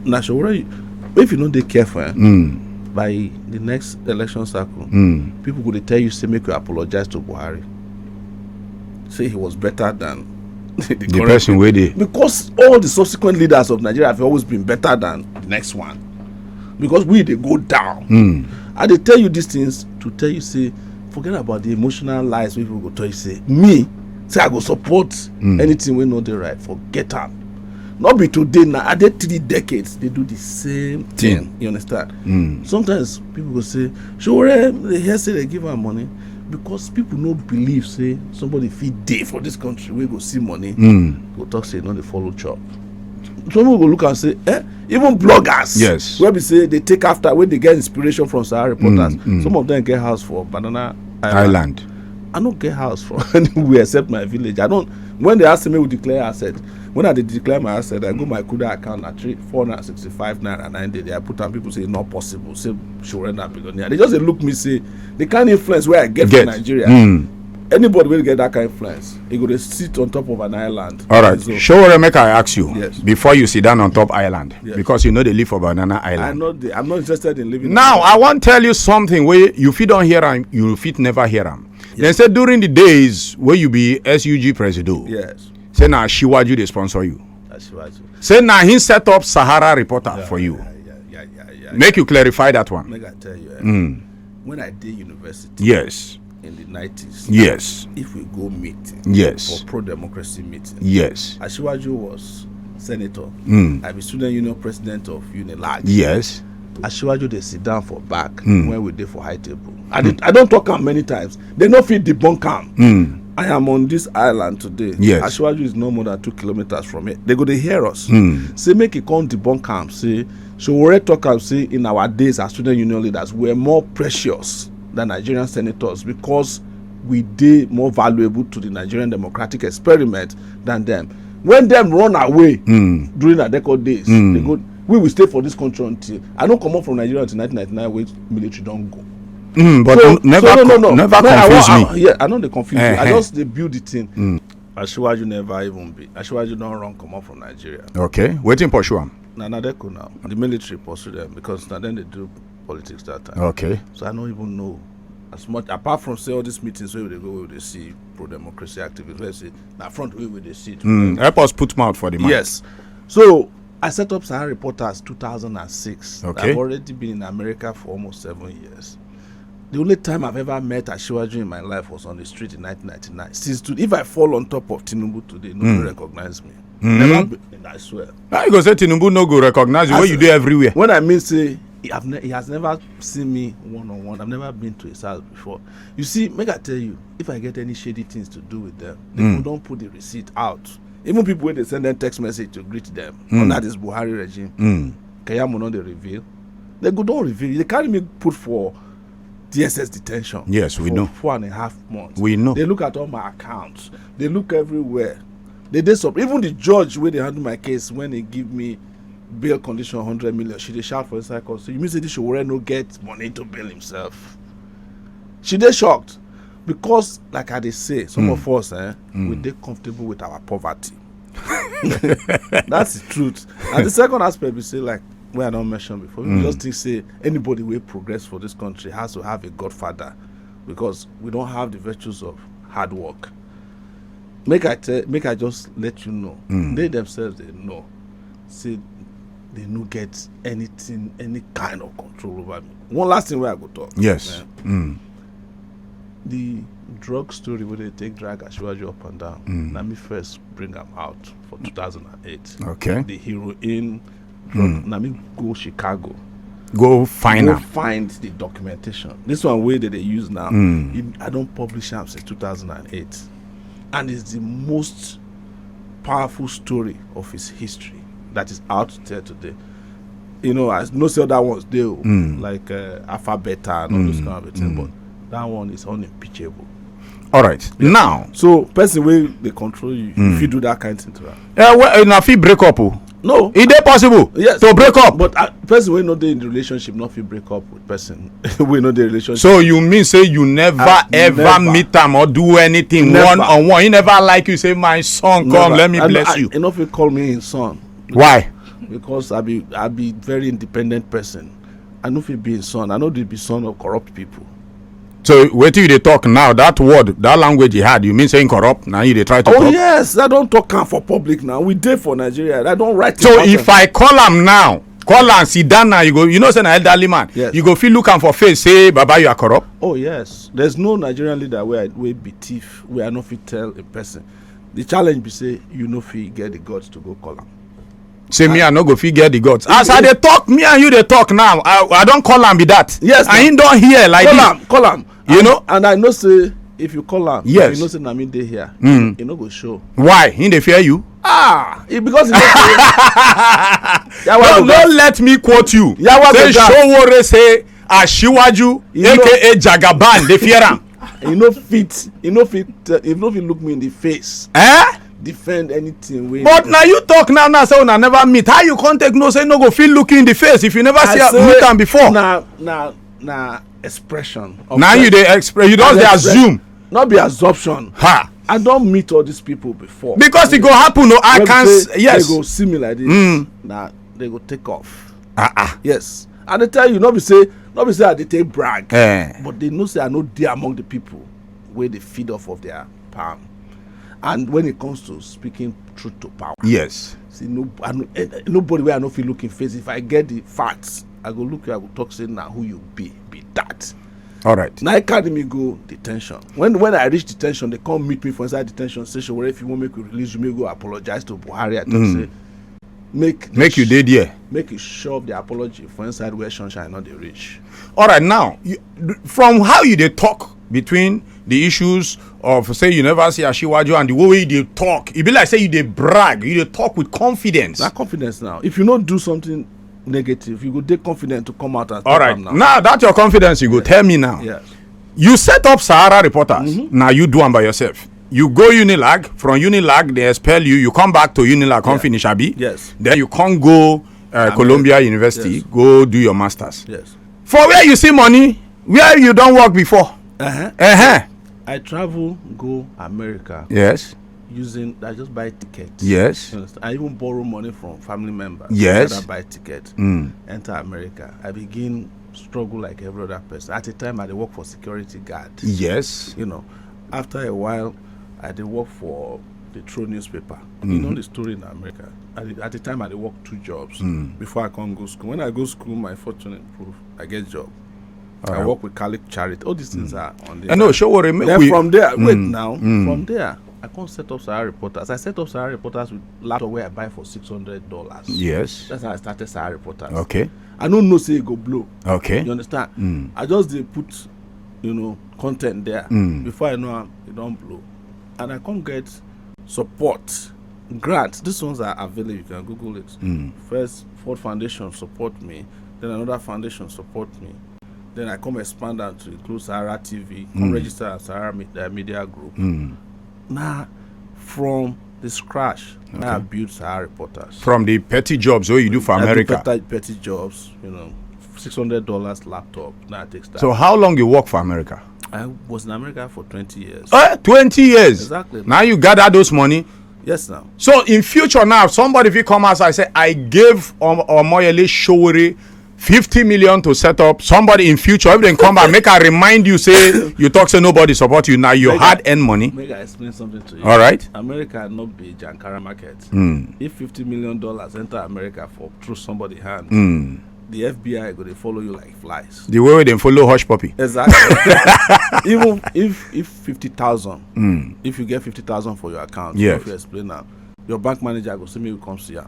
Now, so if you no dey careful, eh, Mm. by the next election cycle, Mm. people go dey tell you say make you apologize to Buhari. say he was better than the, The person wey dey. Because all the subsequent leaders of Nigeria have always been better than the next one. Because we dey go down. I dey tell you these things to tell you say, forget about the emotional lies wey people go tell you say me say I go support anything wey no dey right. Forget am. No be today na, I dey three decades dey do the same thing. You understand? Sometimes people go say, Sowore, dey hear say dey give am money, because people no believe say somebody fit dey for this country wey go see money, go talk say e no dey follow chop. Some people go look and say, eh, even bloggers, Yes. Wey be say dey take after, wey dey get inspiration from Sahara Reporters. Some of them get house for Banana Island. Island. I no get house for anywhere except my village. I don't. When they ask me, we declare asset. When I dey declare my asset, I go my Kuda account at three four hundred sixty-five naira nine day. I put am, people say not possible. Say Sowore na billionaire. They just dey look me say the kind of influence wey I get Get. for Nigeria. Mm. Anybody will get that kind of influence. He go dey sit on top of an island. All right. So, Sowore, make I ask you Yes. before you sit down on top island, Yes. Because you no dey live for Banana I Island. not. I'm not interested in living. Now, I wan tell you something wey you fit don hear am, you fit never hear am. Dem say during the days wey you be S U G presido, Yes. say na Asiwaju dey sponsor you. Asiwaju. Say na him set up Sahara Reporter for you. Yeah, yeah, yeah, yeah, yeah. Make you clarify that one. Make I tell you, eh, Mm. When I did university Yes. in the nineties, Yes. If we go meeting, Yes. For pro-democracy meeting, Yes. Asiwaju was senator. Mm. I be student union president of Unilag. Yes. Asiwaju dey sit down for back Mm. When we dey for high table. I, dey, I don't talk am many times. They no fit debunk am. Mm. I am on this island today. Yes. Asiwaju is no more than two kilometers from it. They go dey hear us. Mm. Say make e come debunk am. Say Sowore talk am say in our days as student union leaders we were more precious than Nigerian senators because we dey more valuable to the Nigerian democratic experiment than them. When them run away Mm. during Adeko days, Mm. they go. We will stay for this country until I don't come up from Nigeria until nineteen ninety-nine when military don't go. Mm, but So- n- never so no, no, con- no. never No, I confuse want- me. I, yeah, I know they confuse you. I Eh, eh. Just they build the thing. Mm. Asiwaju never even be. Asiwaju don't run come up from Nigeria. Okay, wetin pursue am? Na Nadeko now. The military pursue them because now then they do politics that time. Okay. So I don't even know as much apart from say all these meetings where they go, where they see pro-democracy activists. Where they see na front way where they see. Mm, help us put mouth for the man. Yes. So I set up Sahara Reporters two thousand and six. Okay. I've already been in America for almost seven years. The only time I've ever met Asiwaju in my life was on the street in nineteen ninety-nine. Since today, if I fall on top of Tinubu today, nobody Mm. recognize me. Mm. Never be, I swear. Now you go say Tinubu no go recognize you I when swear. You dey everywhere. When I mean say, he, have ne- he has never seen me one on one. I've never been to his house before. You see, make I tell you, if I get any shady things to do with them, they Mm. go don't put the receipt out. Even people where they send them text message to greet them Mm. under this Buhari regime, Mm. Keyamo no dey reveal. They go don't reveal. They carry me put for D S S detention. Yes, we for know. Four and a half months. We know. They look at all my accounts. They look everywhere. They dey sub. Even the judge where they handle my case when they give me bail condition hundred million, she dey shout for inside court. So you mean say this Sowore no get money to bail himself? She dey shocked because, like I dey say, some Mm. of us, eh, Mm. we dey comfortable with our poverty. That's the truth. And the second aspect we say, like, where I don't mention before, we Mm. just think say anybody will progress for this country has to have a godfather because we don't have the virtues of hard work. Make I tell, make I just let you know. Mm. They themselves they know. Say they no get anything, any kind of control over me. One last thing where I go talk. Yes. Eh, Mm. The drug story where they take drag Asiwaju up and down. Mm. Let me first bring them out for two thousand and eight. Okay. The heroin drug. Mm. Let me go Chicago. Go find Go am. Find the documentation. This one way that they use now. Mm. It- I don't publish am since two thousand and eight, and it's the most powerful story of his history that is out there today. You know, I know say other ones do Mm. like uh, Alpha Beta and all those Mm. Kind of a thing, Mm. But that one is unimpeachable. All right. Now, So person wey dey control you, Mm. If you do that kind of thing to her. Eh, well, eh, na fit break up o. No. E dey possible Yes. To break up. But uh, person wey no dey in the relationship no fit break up with person wey no dey relationship. So you mean say you never I ever never. Meet am or do anything Never. One on one? He never like you say, "My son, come, Never. Let me I, bless I, you." I no fit call me in son. Why? Because I be I be very independent person. I no fit be in son. I no dey be son of corrupt people. So wetin you dey talk now, that word, that language he had, you mean say him corrupt? Na you dey try to Oh talk? Yes, I don talk am for public now. We dey for Nigeria. I don write So about if am. I call am now, call am, sit down now, you go, you know say na elderly man. Yes. You go fit look am for face, say, "Baba, you are corrupt." Oh yes, there's no Nigerian leader wey I- wey be thief, wey I no fit tell a person. The challenge be say you no fit get the guts to go call am. Say me, I no go fit get the guts. As I dey talk, me and you dey talk now. I, I don call am be that. Yes, And na. Him don hear like Call this. Am, call am. You And- know? And I know say if you call am, Yes. You know say na me dey here. Mm. You no go show. Why? Him dey fear you? Ah, e because e no dey. That No, one go no, let me quote you. Yawa Say go gas. Sowore say Asiwaju, You know- A K A Jagaban, dey fear am. E no fit. E no fit. Uh, e no fit look me in the face. Eh? Defend anything wey. But now you talk now, now say una never meet. How you come take know say no go fit look you in the face if you never I see say meet am before? Na na na expression. Of Now you press. dey express. You don I dey express- assume. Not be assumption. Ha. I don meet all these people before. Because e go happen. No, I When can. Say Yes. They go see me like this. Mm. Nah, they go take off. Ah ah. Yes. And they tell you, not be say, not be say I dey take brag. Eh. But they know say I no dey among the people where they feed off of their palm. And when it comes to speaking truth to power, Yes. See, no, I no, eh, eh, nobody where I no fit look in face. If I get the facts, I go look you, I go talk say na who you be, be that. All right. Now I carry me go detention. When when I reach detention, they come meet me for inside detention station. Where if you want make you release you, may go apologize to Buhari. I talk Mm. say make Make you dey there. Make you show up the apology for inside where sunshine not dey reach. All right, now you, from how you dey talk between the issues of say you never see Asiwaju and the way you dey talk, e be like say you dey brag, you dey talk with confidence. That confidence now. If you no do something negative, you go dey confident to come out and All talk right, am now. Now that your confidence, you go tell me now. Yes. You set up Sahara Reporters. Mhm. Now you do am by yourself. You go Unilag. From Unilag, they expel you. You come back to Unilag, come Yeah. finish, abi. Yes. Then you can't go uh, America. Columbia University. Yes. Go do your masters. Yes. For where you see money, where you don't work before. Uh-huh. Uh huh. I travel go America Yes. using. I just buy tickets. Yes. You understand? I even borrow money from family members. Yes. Rather buy ticket. Mm. Enter America. I begin struggle like every other person. At the time, I dey work for security guard. Yes. You know, after a while, I dey work for the True newspaper. You Mhm. Know the story in America. At the, at the time, I dey work two jobs Mm. Before I come go school. When I go school, my fortune improve. I get job. All I right. Work with Catholic Charity. All these things are on the. I know. Show worry. Make Then we. From there, wait Mm, now. Mm. From there, I come set up Sahara Reporters. I set up Sahara Reporters with laptop where I buy for six hundred dollars. Yes. That's how I started Sahara Reporters. Okay. I don't know say it go blow. Okay. You understand? Mm. I just dey put, you know, content there. Mm. Before I know am, it don blow. And I come get support, grant. These ones are available. You can Google it. Mm. First Ford Foundation support me. Then another foundation support me. Then I come expand am to include Sahara T V. Come Mm. Register as Sahara Me- uh, Media Group. Mm. Now, from the scratch, now I Okay. Build Sahara Reporters. From the petty jobs wey you do for I do America. Petty, petty jobs, you know, six hundred dollars laptop. Now I take start. So how long you work for America? I was in America for twenty years. Eh, twenty years. Exactly. Now you gather those money. Yes, now. So in future now, somebody fit come outside say, "I gave Om- Omoyele Sowore fifty million to set up." Somebody in future, if they come back, make I remind you say you talk say nobody support you. Now you Make hard earned money. Make I explain something to you. All right. America not be Jankara market. Mm. If fifty million dollars enter America for through somebody hand, Mm. The F B I go dey follow you like flies. The way they follow hush puppy. Exactly. Even if if fifty thousand, Mm. If you get fifty thousand for your account, Yes. If you explain now, your bank manager go see me who comes to you.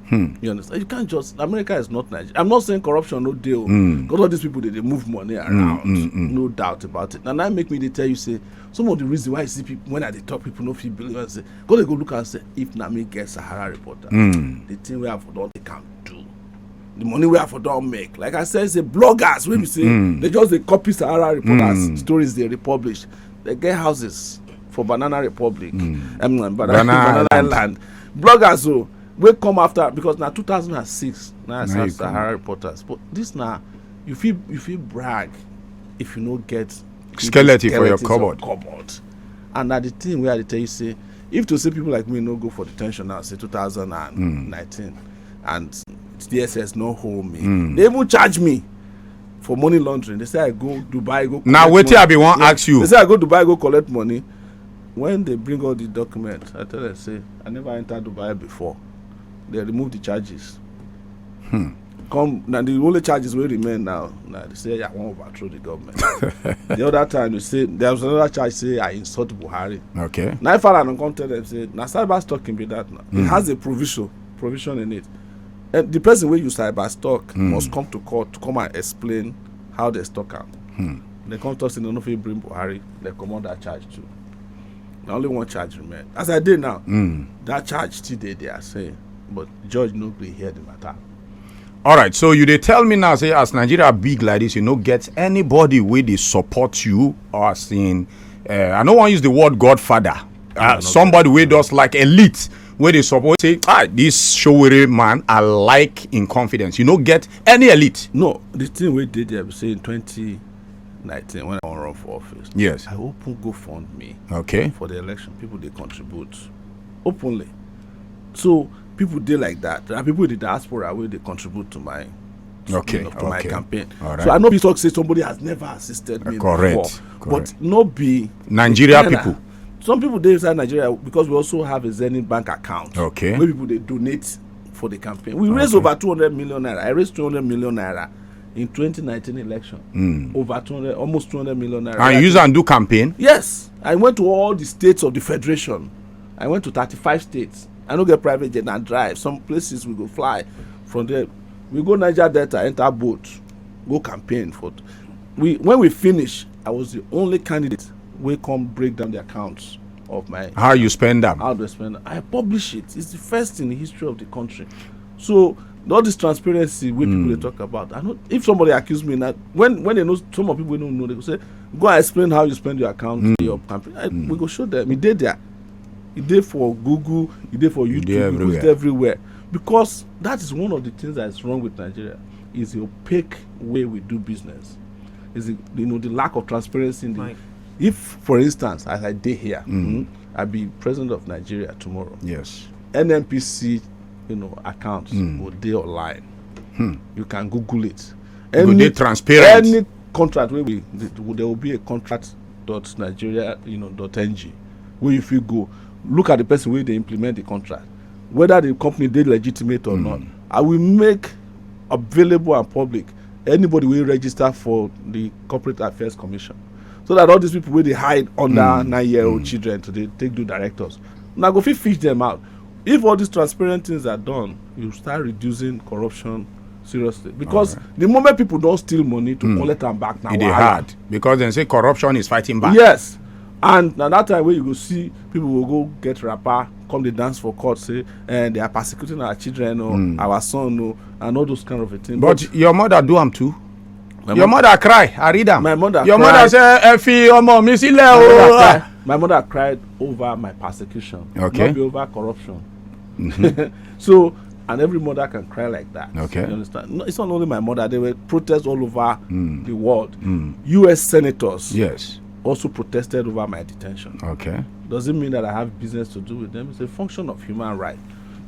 Hmm. You understand? You can't just America is not Nigeria. I'm not saying corruption no deal. Mm. Because all these people they, they move money around, Mm, mm, mm. No doubt about it. And that make me they tell you say some of the reason why I see people when I dey talk people no feel believe and say go they go look and say if na me get Sahara reporter, Mm. The thing we have for don't they can do. The money we have for don't make. Like I said, say bloggers we be say Mm. They just they copy Sahara reporters Mm. Stories they republish. They get houses for Banana Republic, Mm. um, Banana, Banana Banana Island. Island. Bloggers so we come after because now two thousand and six now I Now start you come. Sahara reporters. But this now you feel you feel brag if you no get Skeleton for your skeletons of cupboard. Cupboard. And na the thing wey I dey tell you say if to say people like me no go for detention now say two thousand and nineteen and D S S no hold me, Mm. They even charge me for money laundering. They say I go Dubai, go Now, collect wetin I money. be wan Yeah. ask you. They say I go Dubai, go collect money. When they bring all the documents, I tell them, say, I never entered Dubai before. They remove the charges. Come, now the only charges wey remain now, now they say I wan overthrow the government. The other time, they say there was another charge, say I insult Buhari. Okay. Now, if I don't come tell them, say, now cyber stalking be that now. It has a provision, provision in it. And the person wey you cyber stalk must come to court to come and explain how they stalk am. They come talk say they no fit bring Buhari, they comot that charge too. Na only one charge remain. As I dey now, that charge still dey there, say, but judge no gree hear the matter. All right, so you dey tell me now, say, as Nigeria big like this, you no get anybody wey dey support you, or as in, uh, I no wan use the word godfather. Uh, somebody wey just like elite, wey dey support, say, ah, this Sowore man, I like in confidence. You no get any elite. No, the thing wey dey there be say in twenty nineteen, when I wan run for office, Yes. I open GoFundMe Okay. for the election. People dey contribute openly. So people dey like that. There are people in the diaspora wey dey contribute to my Okay, you know, to my okay. campaign. All right. So I no fit talk say somebody has never assisted me Correct, before. correct. But no be Nigeria Ghana. People. Some people dey inside Nigeria because we also have a Zenith Bank account. Okay. Where people dey donate for the campaign. We raise over two hundred million naira. I raised two hundred million naira in twenty nineteen election. Over two hundred, almost two hundred million naira. And use and do campaign. Yes, I went to all the states of the federation. I went to thirty-five states. I no get private jet and drive. Some places we go fly from there. We go Niger Delta, enter boat, go campaign for. We when we finish, I was the only candidate wey come break down the accounts of my How you spend them? How do I spend? I publish it. It's the first in the history of the country. So all this transparency wey people dey talk about. I know if somebody accuse me now, when when they know some of people wey no know, they go say, "Go and explain how you spend your account, your campaign." I, We go show them. E dey there. E dey for Google. E dey for YouTube. dey E go everywhere. dey everywhere because that is one of the things that is wrong with Nigeria. Is the opaque way we do business. Is the, you know the lack of transparency in the. Right. If, for instance, as I dey here, mm, I be president of Nigeria tomorrow. Yes. N N P C, you know, accounts go dey online. You can Google it. Go dey transparent. Any contract wey we, there will be a contract dot nigeria, you know, dot N G, where if you go look at the person wey dey implement the contract, whether the company dey legitimate or not. I will make available and public anybody wey register for the Corporate Affairs Commission, so that all these people wey dey hide under nine year old children to dey take do directors, una go fit fish them out. If all these transparent things are done, you start reducing corruption seriously because the moment people don steal money to collect am back, na E dey wahala. Hard because dem say corruption is fighting back. Yes, and na that time wey you go see people go go get wrapper, come dey dance for court, say, eh, they are persecuting our children, or our son, or and all those kind of a thing. But your mother do am too. My Your mo- mother cry. I read am. My mother Your cry. Mother say, "Ẹ fi ọmọ mi sílẹ̀ My mother o." cry. My mother cried over my persecution, Okay. not be over corruption. So, and every mother can cry like that. Okay. You understand? No, it's not only my mother. There were protests all over the world. U S senators Yes. also protested over my detention. Okay. Doesn't mean that I have business to do with them. It's a function of human right.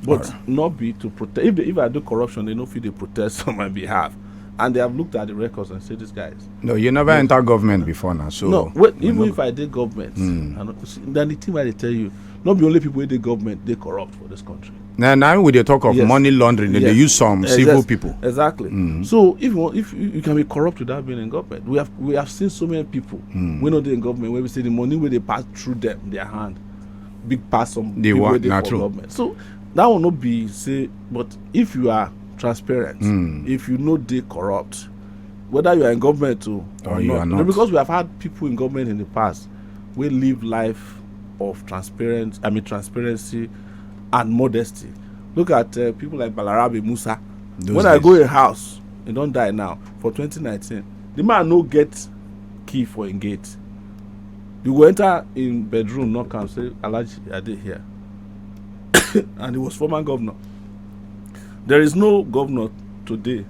But not be to protest. If, they, if I do corruption, they no fit dey protest on my behalf. And they have looked at the records and say, "These guys." No, you never enter government before now. So No, wait, we even no- if I did government, I know, see, then the thing I dey tell you, not be only people wey dey government dey corrupt for this country. Now, now we dey talk of Yes. money laundering. They Yes. dey use some Yes, civil yes. People. Exactly. So if you want, if you, you can be corrupt without being in government. We have we have seen so many people wey no dey in government where we say the money wey dey pass through them their hand big pass some The people one- wey dey na for true. Government. So that one no be say, but if you are transparent, if you no dey corrupt, whether you are in government o Or you are not. because we have had people in government in the past wey live life of transparent, I mean transparency and modesty. Look at uh, people like Balarabe Musa. Those When I days. Go in house, he don die now. For twenty nineteen, the man no get key for him gate. You go enter in bedroom, knock am, say, "Alhaji, I dey here." And he was former governor. There is no governor today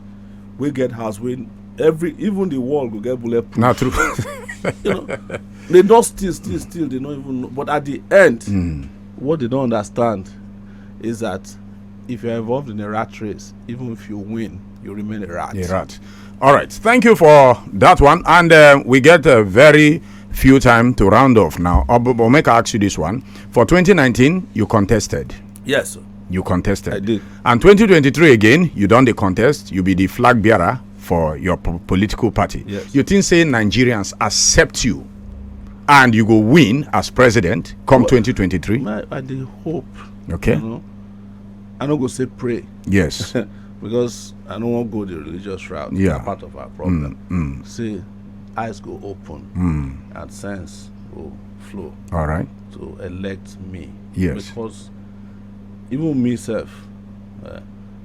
wey get house wey every, even the wall go get bulletproof. Not true. You know, they don still, still, still. They don't even know. But at the end, what they don't understand is that if you're involved in a rat race, even if you win, you remain a rat. A rat. All right. Thank you for that one. And uh, we get a very few time to round off now. Uh, but, but make I ask you this one. For twenty nineteen, you contested. Yes, sir. You contested. I did. And twenty twenty-three again, you don dey contest. You be the flag bearer for your po- political party. Yes. You think say Nigerians accept you and you go win as president come twenty twenty-three? I, I dey hope. Okay. You know, I no go say pray Yes. because I no wan go the religious route. Yeah. Na part of our problem. Mm. Say eyes go open Mm. and sense go flow All right. to elect me. Yes. Because even me self, uh,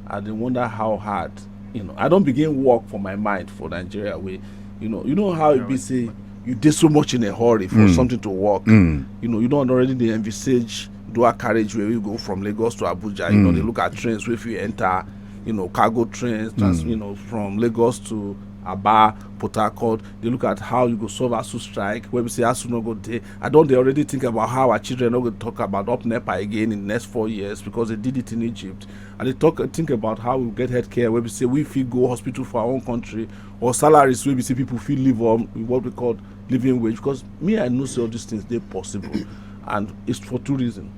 I dey wonder how hard. You know, I don begin work for my mind for Nigeria. Wey, you know, you know how e be say you dey so much in a hurry for Mm. something to work. Mm. You know, you don already dey envisage dual carriage where we go from Lagos to Abuja. You know, Mm. they look at trains wey fit enter. You know, cargo trains, trans, Mm. you know, from Lagos to Aba, Port Harcourt. They look at how you go solve ASUU strike. Where we say ASUU no go dey. I don dey already think about how our children no go talk about up NEPA again in the next four years because they did it in Egypt. And they talk think about how we get healthcare. Where we say we fit go hospital for our own country or salaries where we say people fit live on with what we call living wage. Because me, I know say all these things dey possible, and it's for two reasons.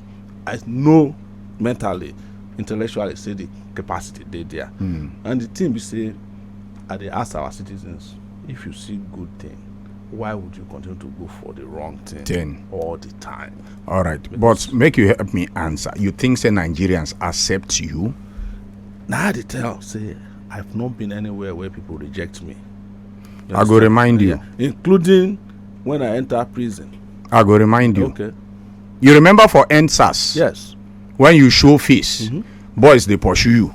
I know mentally, intellectually, say the capacity dey there. Mm. And the thing be say, I dey ask our citizens, if you see good thing, why would you continue to go for the wrong thing Thing. all the time? All right. But make you help me answer. You think say Nigerians accept you? Now I dey tell say I've not been anywhere where people reject me. You I go understand? Remind you. Yeah. Including when I enter prison. I go remind you. Okay. You remember for N SARS? Yes. When you show face, Mhm. boys dey pursue you.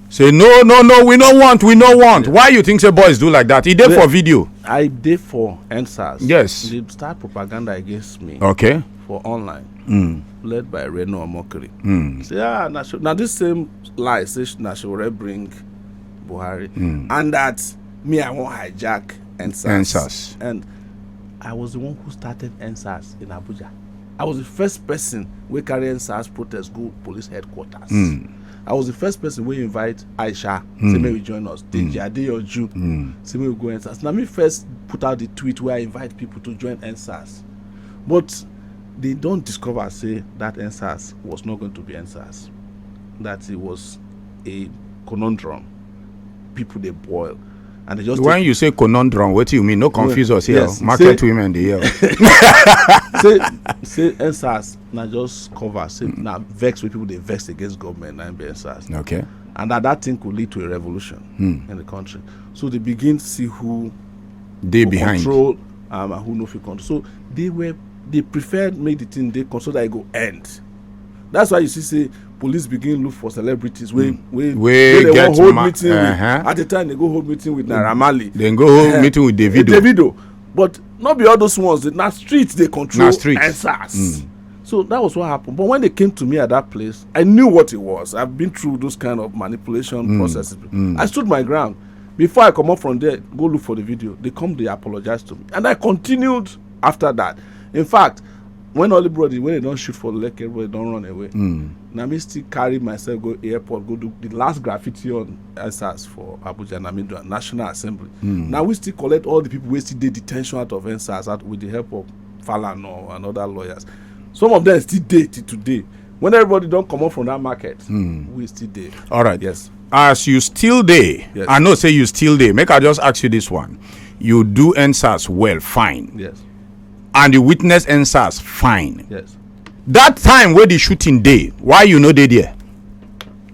Say no, no, no, we no want, we no want. Why you think say boys do like that? E dey The- for video. I dey for N SARS. Yes. They start propaganda against me Okay. for online, Mm. led by Reno Omokri. Mm. Say ah, na Sho- na this same lie say sh- na Sowore bring Buhari, Mm. and that me I wan hijack N SARS. N SARS. And I was the one who started N SARS in Abuja. I was the first person wey carry N SARS protest go police headquarters. Mm. I was the first person wey invite Aisha, Mm. say make we join us. Deji Adeyanju, Mm. say make we go N SARS. Na me first put out the tweet where I invite people to join N SARS. But they don discover say that N SARS was not going to be N SARS. That it was a conundrum. People dey boil, and they just When you say conundrum, what do you mean? No confuse us here. Yes. Market Say- women dey here. say say N SARS na just cover. Say na vex wey people dey vex against government na im be N SARS, Okay. and that that thing could lead to a revolution Hmm. in the country. So they begin see who Dey go behind. Control um, and who no fit control. So they were they preferred make the thing dey control that e go end. That's why you see say police begin look for celebrities wey wey Wey wey they get wan hold ma- meeting with. Uh-huh. At the time they go hold meeting with Naira Marley. Then go hold Eh, meeting with Davido. Davido. But not be all those ones. Na street they control. Na street. N SARS. Mm. So that was what happened. But when they came to me at that place, I knew what it was. I've been through those kind of manipulation Mm. processes. Mm. I stood my ground. Before I come up from there, go look for the video. They come, they apologize to me, and I continued after that. In fact, when all the brother when they don't shoot for Lekki, everybody don't run away. Mm. Now me still carry myself go airport, go do the last graffiti on N SARS for Abuja. Now me do a National Assembly. Mm. Now we still collect all the people wey still dey detention out of N SARS out with the help of Falana and other lawyers. Some of them still dey till today. When everybody don comot from that market, Mm. we still dey. All right. Yes. As you still dey, Yes. I know say you still dey. Make I just ask you this one. You do N SARS well, fine. Yes. And you witness N SARS, fine. Yes. That time where the shooting dey, why you no dey there?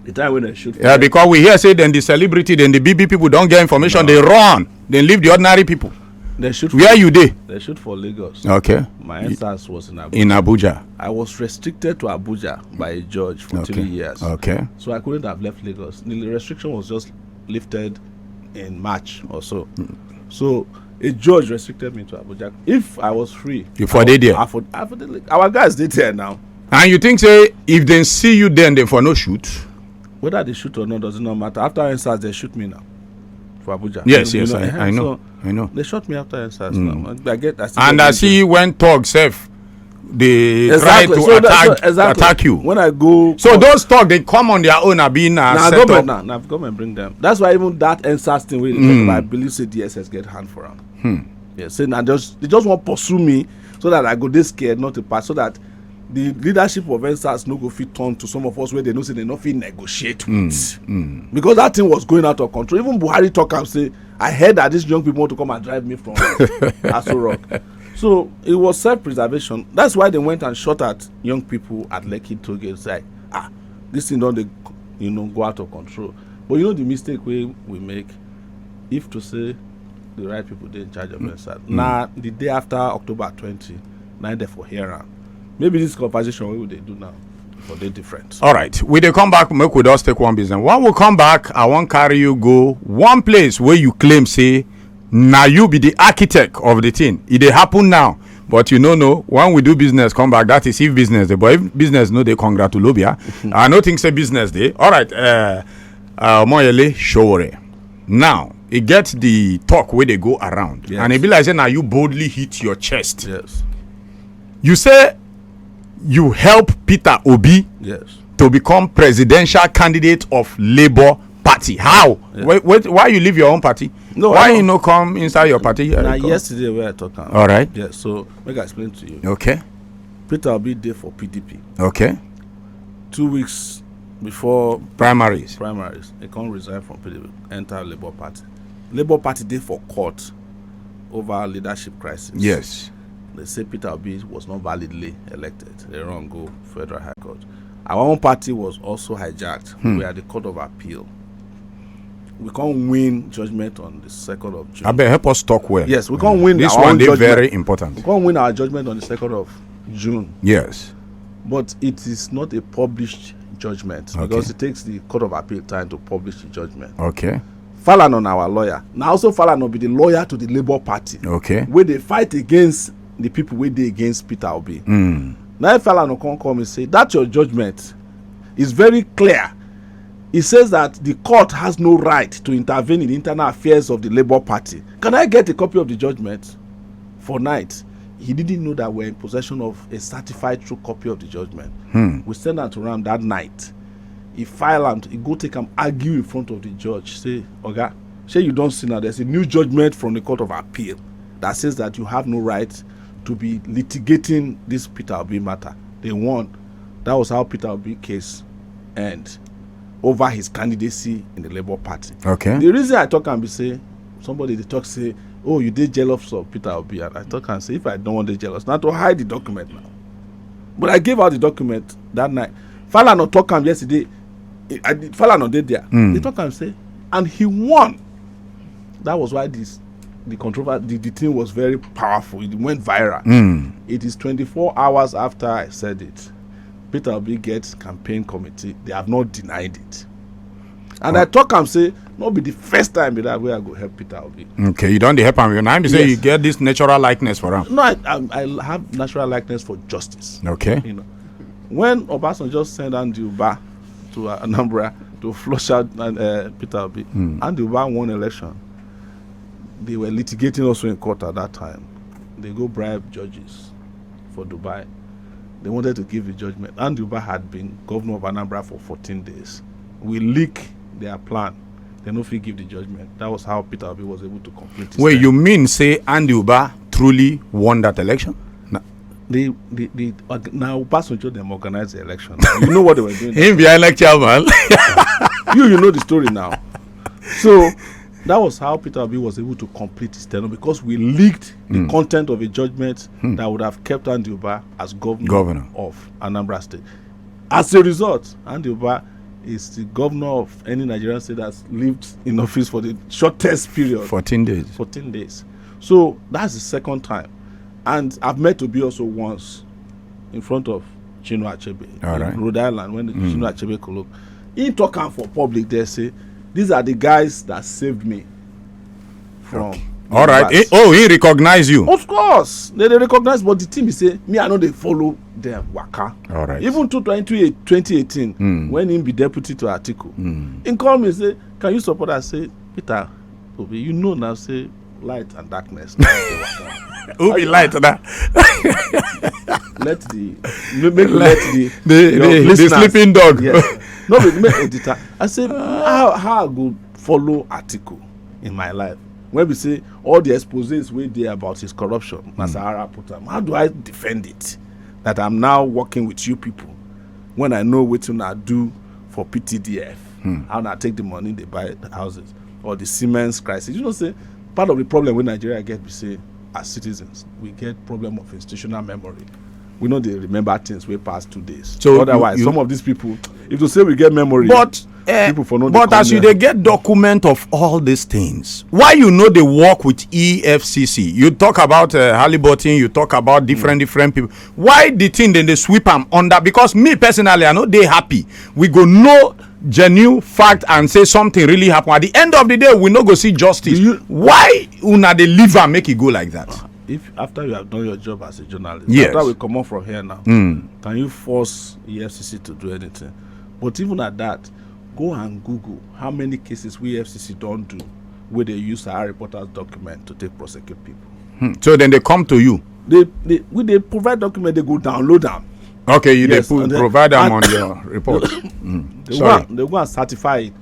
The time when they shoot. Yeah, because we hear say then the celebrity, then the B B people don't get information. They run. Then leave the ordinary people. They shoot. Where you dey? They shoot for Lagos. Okay. My N SARS was in Abuja. In Abuja. I was restricted to Abuja by a judge for Okay. Three years. Okay. So I couldn't have left Lagos. The restriction was just lifted in March or so. So a judge restricted me to Abuja. If I was free, You for I dey would- there? I for, I for dey, our guys dey there now. And you think say if they see you then they for no shoot? Whether they shoot or not does it not matter. After N SARS, they shoot me now for Abuja. Yes, You yes, know, I, eh, I know. So I know. They shot me after N SARS Mm. now. I get. I still And get I injured. See when talk self dey try Exactly. to So that- attack, so- exactly. attack you. When I go So court, those talk dey come on their own, abi na na set government up. Now, na government bring them. That's why even that N sars thing wey dey Mm. talk about, I believe say D S S get hand for am. Hmm. Yeah, say na just they just wan pursue me so that I go dey scared not to pass, so that the leadership of N sars no go fit turn to some of us where they know say they no fit negotiate with. Mm. Because that thing was going out of control. Even Buhari talk am say, "I heard that these young people want to come and drive me from Aso Rock." So it was self-preservation. That's why they went and shot at young people at Lekki toll gate. It's like, ah, this thing don dey, you know, go out of control. But you know the mistake wey we make, if to say the right people dey in charge of N sars. Na the day after October twenty, na dem for hear am. Maybe this conversation wey we dey do now for dey different. All right, we dey come back. Make we just take one business. When we come back, I wan carry you go one place where you claim say na you be the architect of the thing. E dey happen now, but you no know. When we do business, come back. That is if business dey. But if business no dey, congratulobia. I no think say business dey. All right, uh, uh, Moyele Showore. Now e get the talk wey dey go around, Yes. and e be like say na you boldly hit your chest. Yes. You say you help Peter Obi Yes. to become presidential candidate of Labour Party. How? Yeah. Wait, wait, why you leave your own party? No, Why I you don't- no come inside your party? Na Uh, come- yesterday wey I talk am. All right. Yeah. So make I explain to you. Okay. Peter Obi dey for P D P. Okay. Two weeks before Primaries. primaries, he come resign from P D P, enter Labour Party. Labour Party dey for court over leadership crisis. Yes. They say Peter Obi was not validly elected. They run go Federal High Court. Our own party was also hijacked. Hmm. We are the Court of Appeal. We can't win judgment on the second of June. Abeg, help us talk well. Yes, we can't win This our one own dey judgment. Very We important. can't win our judgment on the second of June. Yes. But it is not a published judgment Okay. because it takes the Court of Appeal time to publish the judgment. Okay. Falana, our lawyer, now also Falana be the lawyer to the Labour Party. Okay. Wey dey fight against the people wey dey against Peter Obi. Mm. Now if Falana come come and say that your judgment is very clear. It says that the court has no right to intervene in the internal affairs of the Labour Party. Can I get a copy of the judgment for night? He didn't know that we're in possession of a certified true copy of the judgment. Hmm. We send am to am that night. He file am, he go take am argue in front of the judge. Say, "Oga, shey you don see now? There's a new judgment from the Court of Appeal that says that you have no right to be litigating this Peter Obi matter." They won. That was how Peter Obi case end over his candidacy in the Labour Party. Okay. The reason I talk am be say somebody dey talk say, "Oh, you dey jealous of Peter Obi," and I talk am say, "If I don't want dey jealous, na to hide the document now." But I gave out the document that night. Falana talk am yesterday. I, I, Falana dey there. Mm. They talk am say, and he won. That was why this the controversy, the, the thing was very powerful. It went viral. Mm. It is twenty-four hours after I said it. Peter Obi gets campaign committee. They have not denied it. And I talk am say, no be the first time be that way I go help Peter Obi. Okay, you don dey help am. Now be say Yes. You get this natural likeness for am. No, I, I, I have natural likeness for justice. Okay. You know, when Obasanjo send Andy Uba to uh, Anambra to flush out uh, Peter Obi, Hmm. Andy Uba won election. They were litigating also in court at that time. They go bribe judges for Dubai. They wanted to give the judgment. Andy Uba had been governor of Anambra for fourteen days. We leak their plan. They no fit give the judgment. That was how Peter Obi was able to complete his Wait, term. You mean say Andy Uba truly won that election? Na- The the the org- now Obasanjo dem organize the election. You know what they were doing. Him be INEC chairman. You you know the story now. So that was how Peter Obi was able to complete his tenure, because we leaked the Hmm. content of a judgment Hmm. that would have kept Andy Uba as governor, Governor. of Anambra State. As a result, Andy Uba is the governor of any Nigerian state that's lived in office for the shortest period. Fourteen days. Fourteen days. So that's the second time. And I've met Obi also once in front of Chinua Achebe All in right. Rhode Island when the Mm. Chinua Achebe colloque. He talk am for public there, say, "These are the guys that saved me from All right. Rivers." Eh, oh, he recognize you. Of course, they, they recognize, but the thing be say, me, I no dey follow them waka. All right. Even to twenty, twenty eighteen, Mm. when he be deputy to Atiku, Mm. he call me say, "Can you support?" I say, "Peter Obi, you know now say Light and darkness. Who be light now? Let the ma- make we let the The, your the, the listeners- sleeping dog. Yes. No, but make Odita. I say how how I go follow article in my life when we say all the exposés wey dey about his corruption na Sahara put am. How do I defend it that I'm now working with you people when I know wetin I do for P T D F? How I take the money they buy houses or the Siemens crisis? You know say part of the problem wey Nigeria get be say as citizens we get problem of institutional memory. We no dey remember things wey pass two days. So Otherwise, you- you- some of these people, if to say we get memory, But uh, people for no dey but come as you there. dey get document of all these things, why you no dey work with E F C C? You talk about uh, Halliburton, you talk about different different people. Why the thing then they sweep am under? Because me personally, I no dey happy. We go know genuine fact and say something really happen. At the end of the day, we no go see justice. Do you- Why una dey leave am make e go like that? If after you have done your job as a journalist, Yes. after we comot from here now, can you force E F C C to do anything? But even at that, go and Google how many cases we E F C C don do wey dey use our reporters document to take prosecute people. Hmm. So then they come to you. They they we dey provide document, they go download am. Okay, you Yes, dey put, and then- provide them and- on your report. Mm, They go sorry. and, they go and certify it.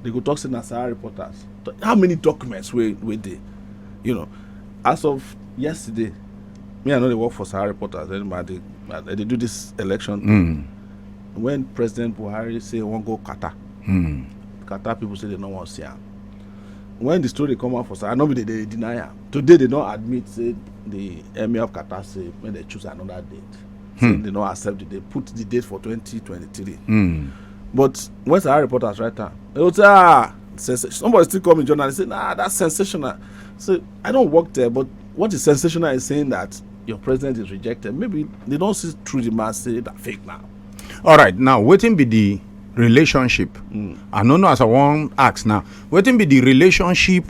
They go talk say na Sahara reporters. How many documents wey wey dey, you know, as of yesterday, me I no dey work for Sahara reporters anymore. I dey I dey do this election thing. When President Buhari say he wan go Qatar, Qatar people say they no wan see am. When the story come out for Sahara, no be they dey deny am. Today they don admit say the emir of Qatar say make they choose another date. Say they no accept it. They put the date for twenty twenty-three. But when Sahara reporters write am, they go say ah, sensa- somebody still call me journalist say nah, that's sensational. So I don't work there, but what is sensational is saying that your president is rejected. Maybe they don't see through the mask say that fake now. All right, now wetin be the relationship? I no know as I wan ask now. Wetin be the relationship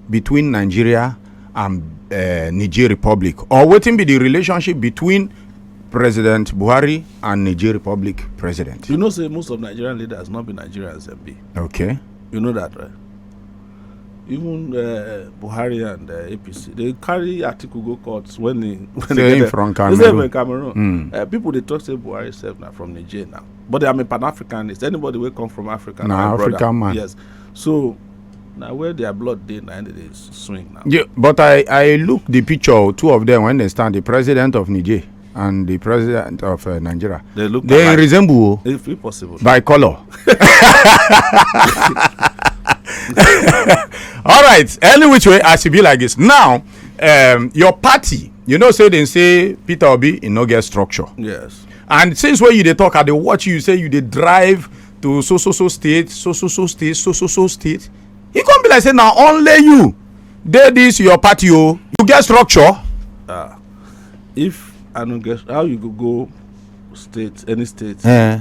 between Nigeria and uh, Niger Republic, or wetin be the relationship between President Buhari and Niger Republic president? You know, say most of Nigerian leaders not be Nigerians, M B. Okay. You know that, right? Even uh, Buhari and uh, A P C, they carry article go court when they when Say they him get from there. They say Cameroon. From Cameroon. Uh, people they talk say Buhari self now from Niger now, but they are Panafricanist. Anybody will come from Africa, Na my brother. African man. Yes. So now where their blood dey, now they dey swing now. Yeah, but I I look the picture of two of them when they stand, the president of Niger and the president of uh, Nigeria. They look They alike. Resemble If it possible. By color. All right. Any which way, as e be like this now, um, your party, you know, say they say Peter Obi, e no get structure. Yes. And since when you dey talk, I dey watch you say you dey drive to so so so state, so so so state, so so so state. E come be like say na only you dey this your party o. You get structure. If I don't get how you go go state, any state, Eh,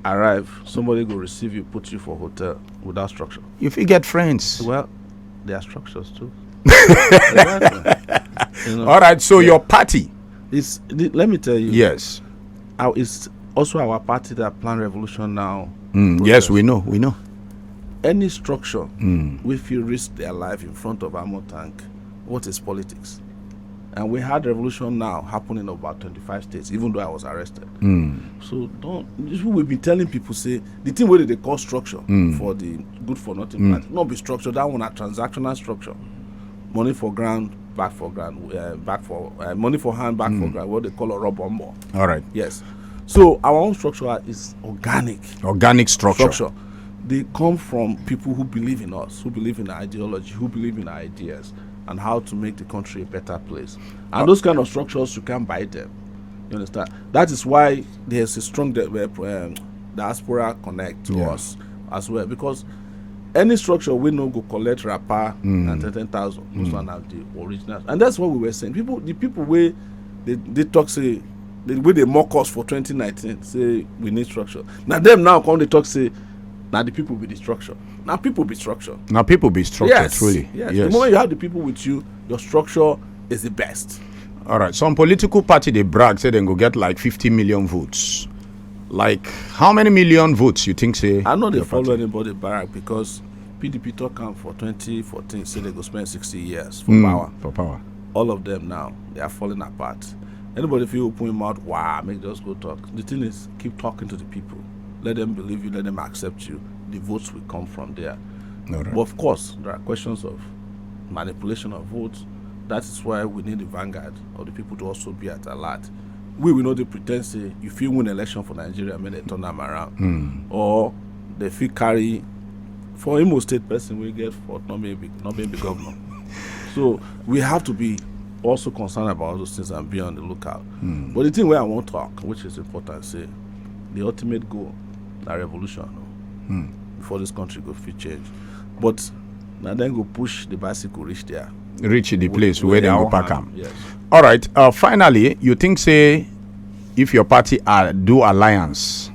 arrive, somebody go receive you, put you for hotel without structure. you fit get friends. Well, there are structures too. Exactly. You know, All right. So your party. It's the, let me tell you. Yes. Our, it's also our party that plan revolution now. Mm, yes, Protest. We know. We know. Any structure, if you risk their life in front of armor tank, what is politics? And we had revolution now happening in about twenty-five states, even though I was arrested. So don't. This we be telling people say the thing where they call structure for the good for nothing party, not be structure. That one a transactional structure. Money for ground, back for ground, uh, back for uh, money for hand, back for ground. What they call a rubber more. All right. Yes. So our own structure is organic Organic structure. structure. They come from people who believe in us, who believe in our ideology, who believe in our ideas, and how to make the country a better place. And those kind of structures, you can't buy them. You understand? That is why there's a strong di- uh, um, diaspora connect to Yeah. us as well, because any structure we no go collect rapper and ten thousand, most one of the originals. And that's what we were saying. People, the people where they, they talk say, the way they mock us for twenty nineteen, say we need structure. Now them now come they talk say, now the people be the structure. Now people be structure. Now people be structure Yes, truly. Yes. The moment you have the people with you, your structure is the best. All right. Some political party they brag say they go get like fifty million votes. Like how many million votes you think say? I know they your follow party- anybody back because P D P talk am for twenty fourteen, say they go spend sixty years for mm, power. For power. All of them now, they are falling apart. Anybody feel open mouth, wow, make just go talk. The thing is, keep talking to the people. Let them believe you, let them accept you. The votes will come from there. Right. But of course, there are questions of manipulation of votes. That is why we need the vanguard of the people to also be at alert. We will not pretend say if you win election for Nigeria, may they turn them around. Mm. Or they feel carry for Imo State person we get for not being big, not being the governor. So we have to be also concerned about all those things and be on the lookout. Mm. But the thing where I won't talk, which is important, say the ultimate goal, a revolution. Mm. Before this country go fit change. But now then go push the bicycle reach there. Reach the place where they go park am. Yes. All right. Uh, finally, you think say if your party uh, do alliance,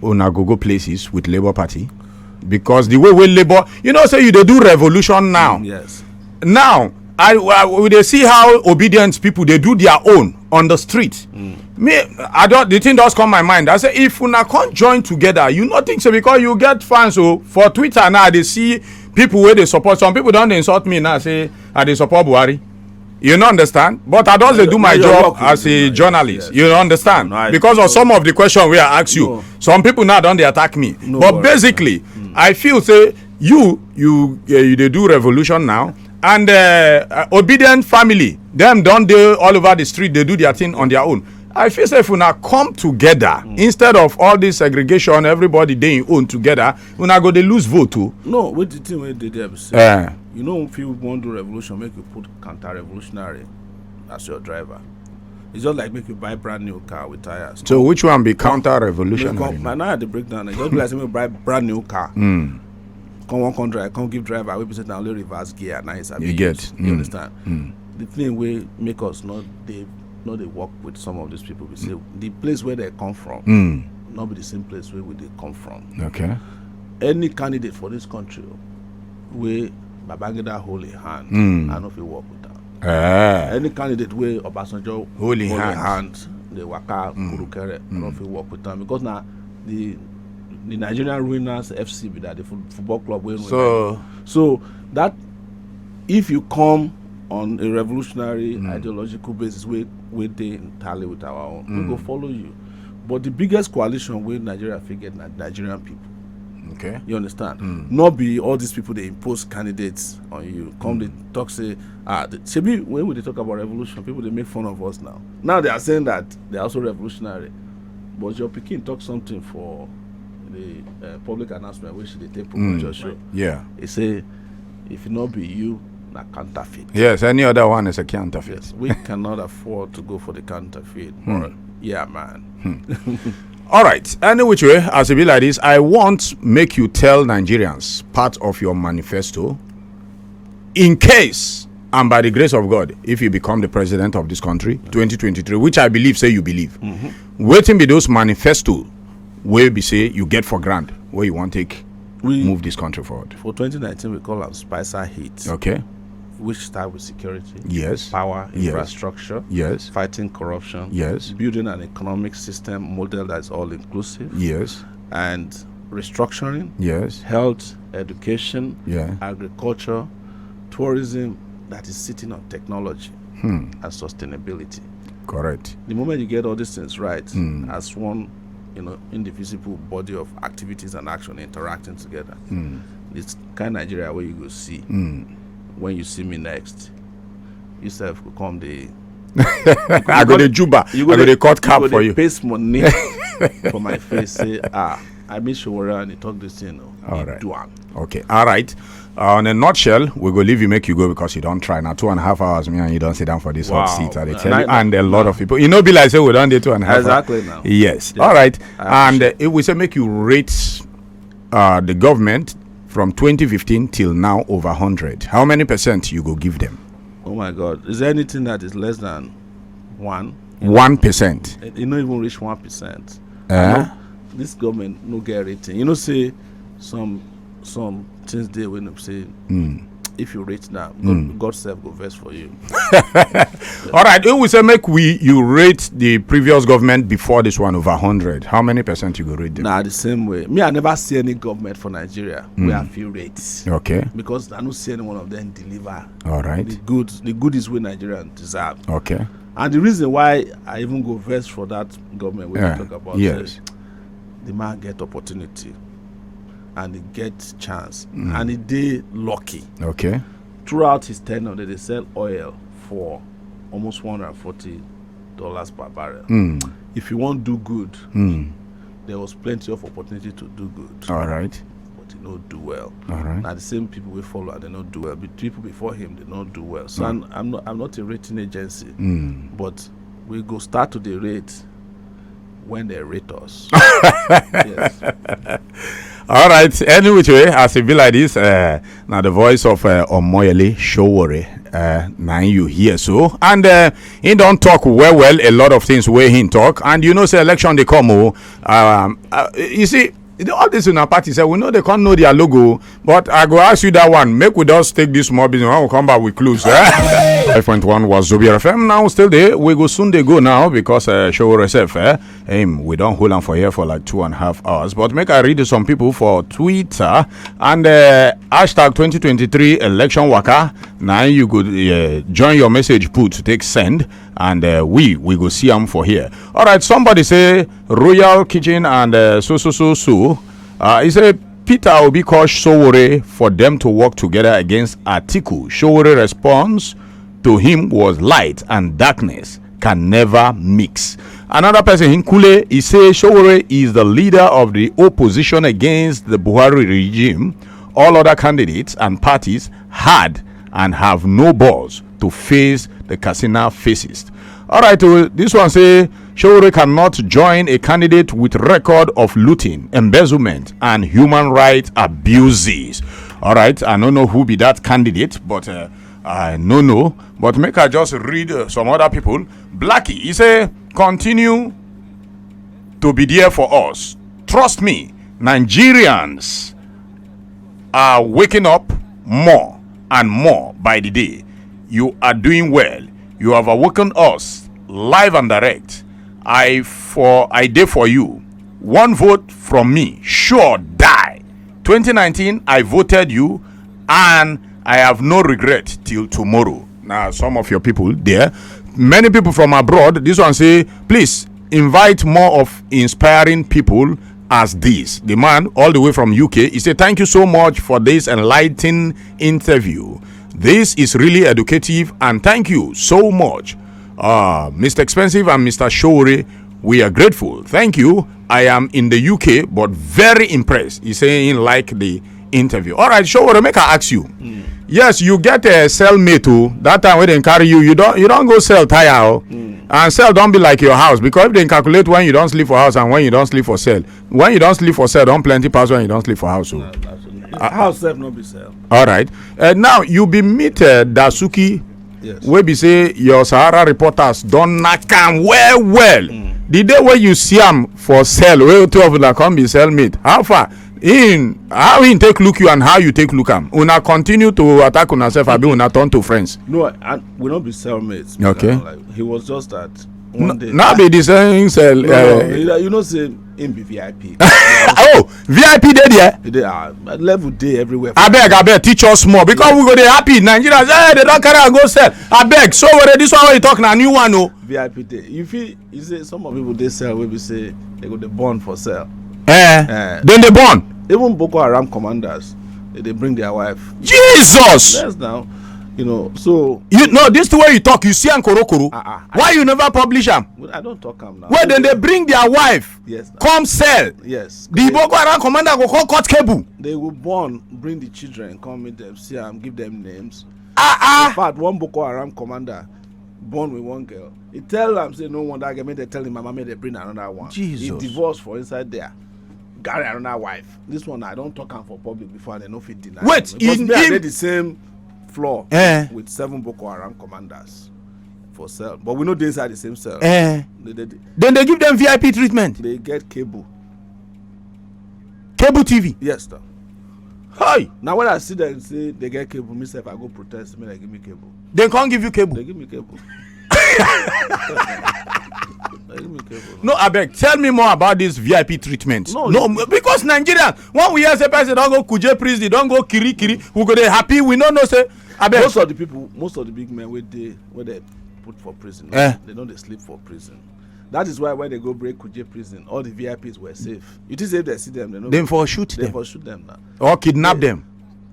una go go places with Labour Party? Because the way we Labour, you know, say you they do revolution now. Mm, yes. Now, I, I we they see how obedient people they do their own on the street. Mm. Me, I don't. The thing does come my mind. I say if una can't join together, you not think so because you get fans. So for Twitter now, they see people where they support. Some people don't insult me now. Say I they support Buhari. You know understand? But I don't do my job as a journalist. Yes. You know understand? No, because of some of the question we I ask you, no. Some people now don't they attack me. No, but basically, mm. I feel say you you uh, you they do revolution now, and uh, uh, obedient family them don't they all over the street they do their thing on their own. I feel say if una come together mm. Instead of all this segregation, everybody they own together, una go they lose vote too. No, with the thing where they there. Uh, you know, if you want to revolution, make you put counter revolutionary as your driver. It's just like make you buy brand new car with tires. So which one be counter revolutionary? Now the breakdown. It's just like say make you buy brand new car. Mm. Come one country, I come give driver. We be say now only reverse gear. Now it's you get. You mm. Understand? Mm. The thing we make us not they not they work with some of these people. We say the place where they come from, mm. Not be the same place where we they come from. Okay. Any candidate for this country, we Babangida hold a hand. Mm. I know if you work with them. Uh. Any candidate where Obasanjo hold a hand, hand, they waka mm. Kurukere, mm. I know if you work with them because now the the Nigerian ruiners F C be that the football club. So so that if you come on a revolutionary mm. Ideological basis, we we they entirely with our own. Mm. We go follow you. But the biggest coalition where Nigeria fit get na Nigerian people. Okay. You understand? Mm. Not be all these people they impose candidates on you. Come mm. They talk say ah they, shebi when we they talk about revolution, people they make fun of us now. Now they are saying that they're also revolutionary. But your Peking talk something for the uh, public announcement which they take mm. Show. Yeah. He say if it not be you, na counterfeit. Yes, any other one is a counterfeit. Yes, we cannot afford to go for the counterfeit. Hmm. Yeah, man. Hmm. All right. Any which way, as it be like this, I want make you tell Nigerians part of your manifesto in case and by the grace of God, if you become the president of this country, twenty twenty-three, which I believe, say you believe, mm-hmm. Waiting be those manifesto where be say you get for grant where you want take we, move this country forward. For twenty nineteen, we call them Spicer Heat. Okay. Which start with security, yes, power, yes, infrastructure, yes, fighting corruption, yes, building an economic system model that's all inclusive, yes, and restructuring, yes, health, education, yeah, agriculture, tourism that is sitting on technology hmm. And sustainability. Correct. The moment you get all these things right, mm. As one, you know, indivisible body of activities and action interacting together, mm. This kind of Nigeria where you go see mm. When you see me next, yourself go come the. I go the Juba. You go I go the cut cap for you. Pay money for my face. Say ah, I miss Showara and he talk this thing. Oh. All right. Do am. Okay. All right. Uh, in a nutshell, we go leave you, make you go because you don't try. Now two and a half hours, me and you don't sit down for this wow. Hot seat. I tell you, and a lot of people. You know, be like say we don't do two and a half. Exactly hours. Now. Yes. Yeah. All right. And uh, if we say make you rate uh, the government from twenty fifteen till now over hundred, how many percent you go give them? Oh my God! Is there anything that is less than one? One percent. It, it not even reach one percent. Uh-huh. This government no get rating. You know, say some some things they when say mm. if you rate now, God, God self go vex for you. All right, if we say make we you rate the previous government before this one over hundred, how many percent you go rate them? Nah, the same way. Me, I never see any government for Nigeria where I feel rate. Okay. Because I don't see any one of them deliver. All right. The good, the good is where Nigerians deserve. Okay. And the reason why I even go vex for that government we Yeah. talk about Yes. is the man get opportunity and he get chance and he dey lucky. Okay. Throughout his tenure, they dey sell oil for almost one hundred forty dollars per barrel. If you wan do good, there was plenty of opportunity to do good. All right. But he no do well. All right. Na the same people wey follow and they no do well. Be- People before him, they no do well. So I'm, I'm not I'm not a rating agency, but we go start to dey rate when they rate us. Yes. All right. Any which way, as it be like this, uh, now the voice of uh, Omoyele Sowore, uh, now you hear so, and uh, he don't talk well, well a lot of things where he talk, and you know, say election they come. Oh, um, uh, you see, the- all this in our party say we know they can't know their logo, but I go ask you that one. Make we just take this small business. When we come back, we close. Eh? Five point one was Zobi F M. Now still there. We go soon. They go now because uh, show herself. Eh? Him, we don't hold on for here for like two and a half hours. But make I read to some people for Twitter and uh, hashtag twenty twenty-three election waka. Now you go uh, join your message put take send, and uh, we we go see them for here. All right, somebody say Royal Kitchen and uh, so so so so. Uh, he said Peter Obi called Sowore for them to work together against Atiku. Sowore response to him was light and darkness can never mix. Another person, Hinkule, he say Sowore is the leader of the opposition against the Buhari regime. All other candidates and parties had and have no balls to face the Katsina fascist. All right, oh, this one say Sowore cannot join a candidate with record of looting, embezzlement, and human rights abuses. All right, I don't know who be that candidate, but uh, I no know. But make I just read uh, some other people. Blackie, he say continue to be there for us. Trust me, Nigerians are waking up more and more by the day. You are doing well. You have awakened us live and direct. I for I dey for you. One vote from me, sure die. twenty nineteen, I voted you, and I have no regret till tomorrow. Now, some of your people there, many people from abroad, this one say, please invite more of inspiring people as this. The man all the way from U K, he said, thank you so much for this enlightening interview. This is really educative, and thank you so much, uh, Mister Expensive and Mister Sowore. We are grateful. Thank you. I am in the U K, but very impressed. He's saying like the interview. All right, Sowore, make I ask you. Yes, you get a cellmate too. That time when they carry you, you don't you don't go sell tire, oh. And cell don't be like your house, because if they calculate when you don't sleep for house and when you don't sleep for cell, when you don't sleep for cell, don't plenty pass when you don't sleep for house. Oh. House self no be sell. All right. Uh, now you be meet uh, Dasuki. Yes. Wey be say your Sahara reporters don knack am well well. The day wey you see am for cell, wey two of una come be cellmate, how far in how he take look you and how you take look am? Una continue to attack una sef, abi una turn to friends? No, I, we no be cellmates. Okay. Like, he was just that one day. Now be the same cell. No, no, uh, you know, you know say him be V I P. Oh, V I P dey there. E dey, ah, level dey everywhere. Abeg, abeg, teach us more because we go dey happy. Nigerians, eh, they don carry am go sell. Abeg, Sowore, this one wey you talk na new one o. V I P dey. You fit, you say some of people dey sell wey be say they go dey born for sell. Eh, Eh. Then they born. Even Boko Haram commanders, they dey bring their wife. Jesus. Yes, now, you know. So you know this thing wey you talk, you see am korokoro. Ah, ah, I Why you never publish am? Well, I don't talk am now. Well, then they bring their wife Yes, now. come sell. Yes. The Boko Haram commander go come cut cable. They go born, bring the children, come meet them, see am, give them names. Ah, In ah. fact, one Boko Haram commander born with one girl. He tell am say no one that girl, make they tell him mama, make they bring another one. Jesus. He divorced for inside there. Carry another wife. This one I don't talk am for public before and they no fit deny Wait, am. Because in- me, I in- dey the same floor Eh. with seven Boko Haram commanders for cell. But we no dey inside the same cell. Eh. They, they, Then they give them V I P treatment. they get cable. Cable T V. Yes, sir. Hi. Now when I see them say they get cable, me sef I go protest, make dem give me cable. Dem come give you cable. They give me cable. They give me cable. No, abeg, tell me more about this V I P treatment. No, No, because Nigeria, when we hear say person don go Kuje prison, don go Kirikiri, we go dey happy. We no know say, abeg. Most of the people, most of the big men wey dey, wey they put for prison, Eh. They no dey sleep for prison. That is why when they go break Kuje prison, all the V I Ps were safe. You think say if they see them, they no Dem for shoot they them for shoot them now. or kidnap them.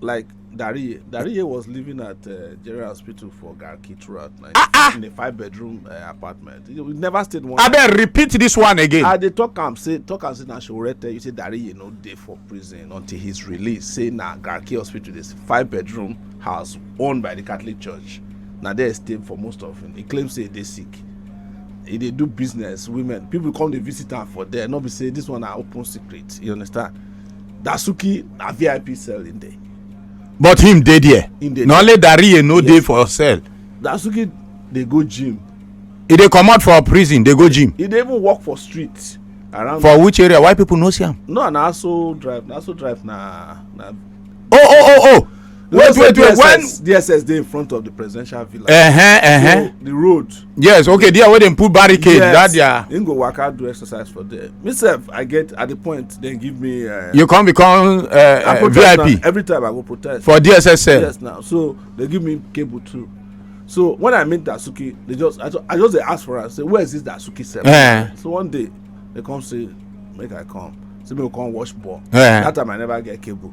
Like Dariye, Dariye was living at uh, General Hospital for Garki throughout Nigeria in a five-bedroom uh, apartment. He, we never stayed one. Abeg, repeat this one again. I dey talk am say talk am say na Sowore tell you say Dariye no dey for prison until his release. Say na Garki Hospital, this five-bedroom house owned by the Catholic Church. Na there he stay for most of him. He claim say he dey sick. He dey do business, women. People come dey visit am for there. No be say this one na open secret. You understand? Dasuki na V I P cell in there. But him dey there. Him dey Na there. Only Dariye no dey for cell. Dasuki dey go gym. E dey comot for prison, dey go gym. He dey even work for street around. For which area? Why people no see am? No, na Aso Drive. Na Aso Drive na na. Oh, oh, oh, oh. You Wait, know say wait, wait. When D S S, D S S dey in front of the presidential villa. Uh-huh, uh-huh. So, the road. Yes, okay, there where dem put barricade. Yes. That there. Him go waka do exercise for there. Me sef, I get at the point they give me. Uh, You come become uh, I uh, protest V I P now. Every time I go protest. For D S S cell. Yes, now. So they give me cable too. So when I meet Dasuki, they just I, ju- I just dey ask for am. Say, where is this Dasuki cell? Eh. So one day they come say, make I come. Say me we come watch ball. Eh. That time I never get cable.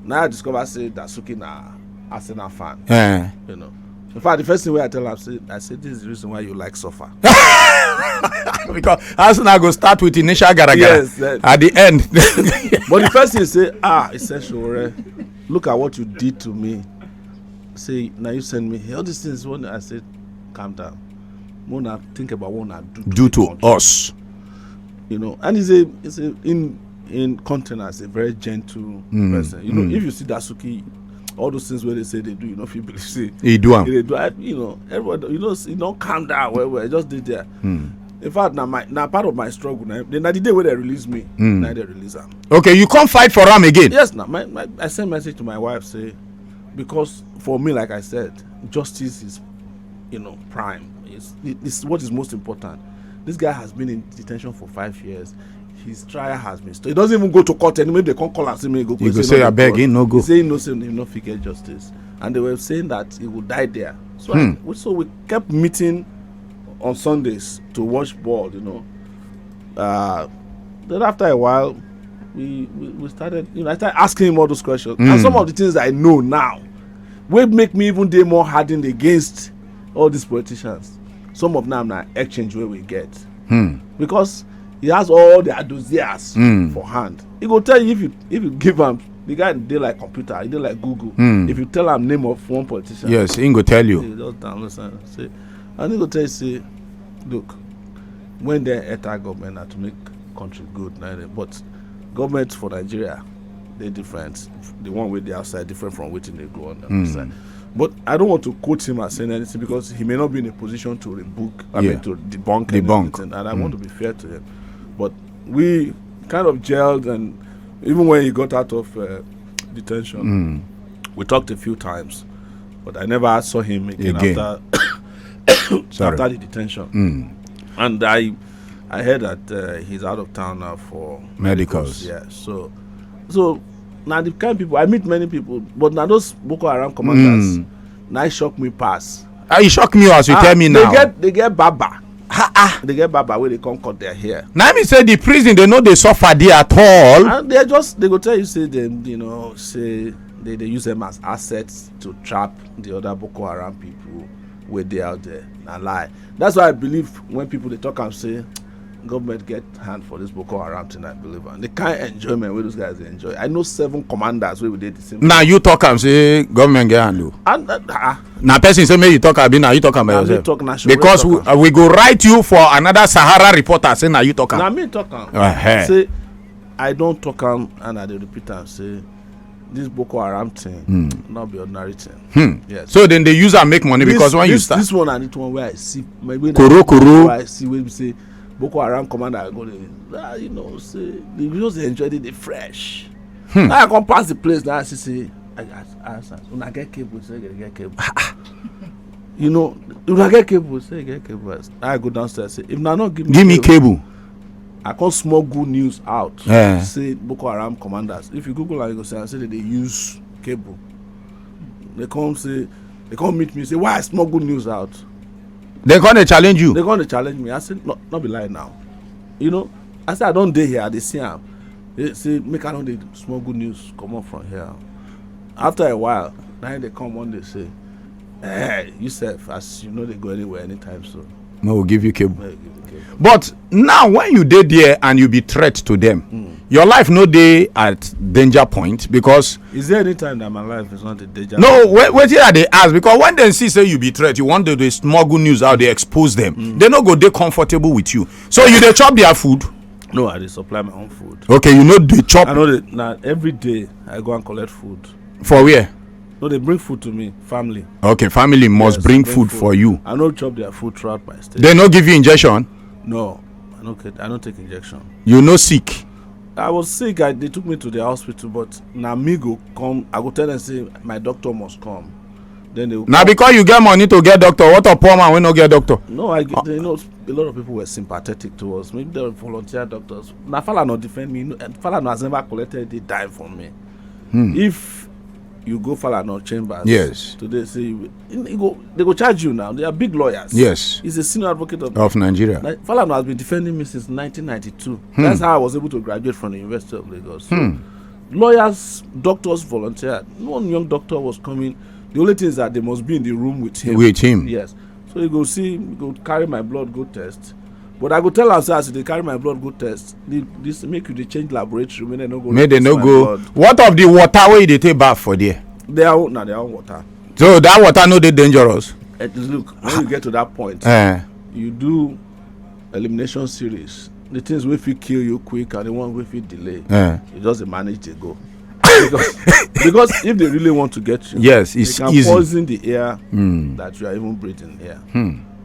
Now I discover say Dasuki na Arsenal fan. Eh. You know. In fact, the first thing wey I tell am say, I say this is the reason why you like suffer. Because Arsenal go start with initial garagara. Yes, eh. At the end. But the first thing he say, ah, he say Sowore, look at what you did to me. Say now you send me here. All these things when I said, calm down. When I think about what I do to Do the to country. Us. You know, and he's a he's a in in container is a very gentle Mm, person. You know, mm. If you see Dasuki, all those things where they say they do, you know, if you believe say He do am. they do, I, you know, everybody, you know, you don't calm down. Well, well, just did there. Mm. In fact, now my now part of my struggle now, then the day where they release me, Mm. now they release am. Okay, you come fight for am again. Yes, now my, my I send message to my wife say, because for me, like I said, justice is, you know, prime. It's it's what is most important. This guy has been in detention for five years. His trial has been. St- he doesn't even go to court anymore. If they can't call and say me go. You go He say, no "Abeg, go he no go." He say he no say he no fit get justice, and they were saying that he will die there. So Hmm. I, we, so we kept meeting on Sundays to watch ball. You know, uh, then after a while, we, we we started. You know, I started asking him all those questions, Hmm. and some of the things I know now, will make me even dey more hardened against all these politicians. Some of them na exchange where we get Hmm. because he has all the adosias Mm. for hand. He go tell you if you if you give am the guy dey like computer, he dey like Google. Mm. If you tell am name of one politician, Yes, he go tell you. He just download and say, and he go tell you say, look, when they enter government na to make country good, na dem. But government for Nigeria dey different. The one wey dey outside different from wetin dey go on the Mm. outside. But I don't want to quote him as saying anything because he may not be in a position to rebuke, I Yeah. mean, to debunk, Debunk. Anything, and I want to Mm. be fair to him. But we kind of gelled, and even when he got out of uh, detention, Mm. we talked a few times, but I never saw him again, Again. After Sorry. after the detention. Mm. And I I heard that uh, he's out of town now for Medicals. Yeah, so so now the kind of people I meet many people, but now those Boko Haram commanders Mm. now shock me pass. Ah, e shock me as you Ah, tell me they now. Get they get baba. Ah, ah. They get baba where they can't cut their hair. Now me say the prison they know they suffer there at all. And they just they go tell you say them you know say they, they use them as assets to trap the other Boko Haram people where they out there. Na lie. That's why I believe when people they talk and say government get hand for this Boko Haram thing, I believe and the kind enjoyment where those guys dey enjoy. I know seven commanders where we did the same. Now you talk am say government get handle. And uh, ah, Now person say make you talk am, be now you talk am by Now me yourself. Talk, na Sowore Because talk we, am. Uh, we go write you for another Sahara reporter say now you talk am. Now me talk am. Uh-huh. Say I don't talk am and I dey repeat am say this Boko Haram thing Hmm. not be ordinary thing. Hmm. Yes. So then they use and make money This- because when you this, start, this one and this one where I see my way Koro, koro. Where I see where we say Boko Haram commander go dey ah, you know say they just dey enjoy it, they fresh. Hmm. Now I come pass the place, now I see say, I ask, I ask am, "Una get cable?" Say, "Dem get cable." You know, "Una get cable?" Say, "Dem get cable." I go downstairs, say, "If una no give me Give me cable. I come smuggle news out. Eh. Say Boko Haram commanders. If you Google am, you go see am say dem dey use cable. Dem come say, dem come meet me, say, "Why I smuggle news out?" Dem come dey challenge you. Dem come dey challenge me. I say, "No, no be lie now." You know, I say, "I don dey here, I dey see am." Dem say make I no dey smuggle news comot from here. After a while, na im dem come one day say, "Eh, you sef, as you no dey go anywhere anytime soon." No, we'll give you cable. Make I give you cable. But now, when you dey there and you be threat to them, your life no dey at danger point, because Is there any time that my life is not a danger? No, wait, wetin I dey ask, because when dem see say you be threat, you want to dey smuggle news out, dey expose them. Dem no go dey comfortable with you. So you dey chop their food? No, I dey supply my own food. Okay, you no dey chop. I know that now every day I go and collect food. For where? No, dem bring food to me, family. Okay, family must Yes, bring bring food food. for you. I no chop their food throughout my stay. Dem no give you injection? No, I no get, I no take injection. You no sick? I was sick. I, dem took me to the hospital, but na me go come. I go tell dem say my doctor must come. Then they go Na come. Because you get money to get doctor, what of poor man wey no get doctor? No, I get, you know, a lot of people were sympathetic to us. Maybe they were volunteer doctors. Na Falana defend me. No, eh, Falana has never collected a dime from me. If you go Falana chambers, Yes. Today say you, you go, dem go charge you now. They are big lawyers. Yes. He's a senior advocate of Of Nigeria. Like, Falana has been defending me since nineteen ninety-two. That's how I was able to graduate from the University of Lagos. So, lawyers, doctors volunteered. No one young doctor was coming. The only thing is that they must be in the room with him. With him. Yes. So you go see, go carry my blood, go test. But I go tell am say, "As you dey carry my blood, go test. The, this make you dey change laboratory. Make dem no go. Make dem no Test my go. blood." What of the water wey you dey take bath for there? They are na their own water. So that water no dey dangerous? Eh, look, when you get to that point, Eh. You do elimination series. The things wey fit kill you quick and the ones wey fit delay. Eh. You just dey manage dey go. Because, because if dem really want to get you, Yes, they it's can easy. Poison the air that you are even breathing here.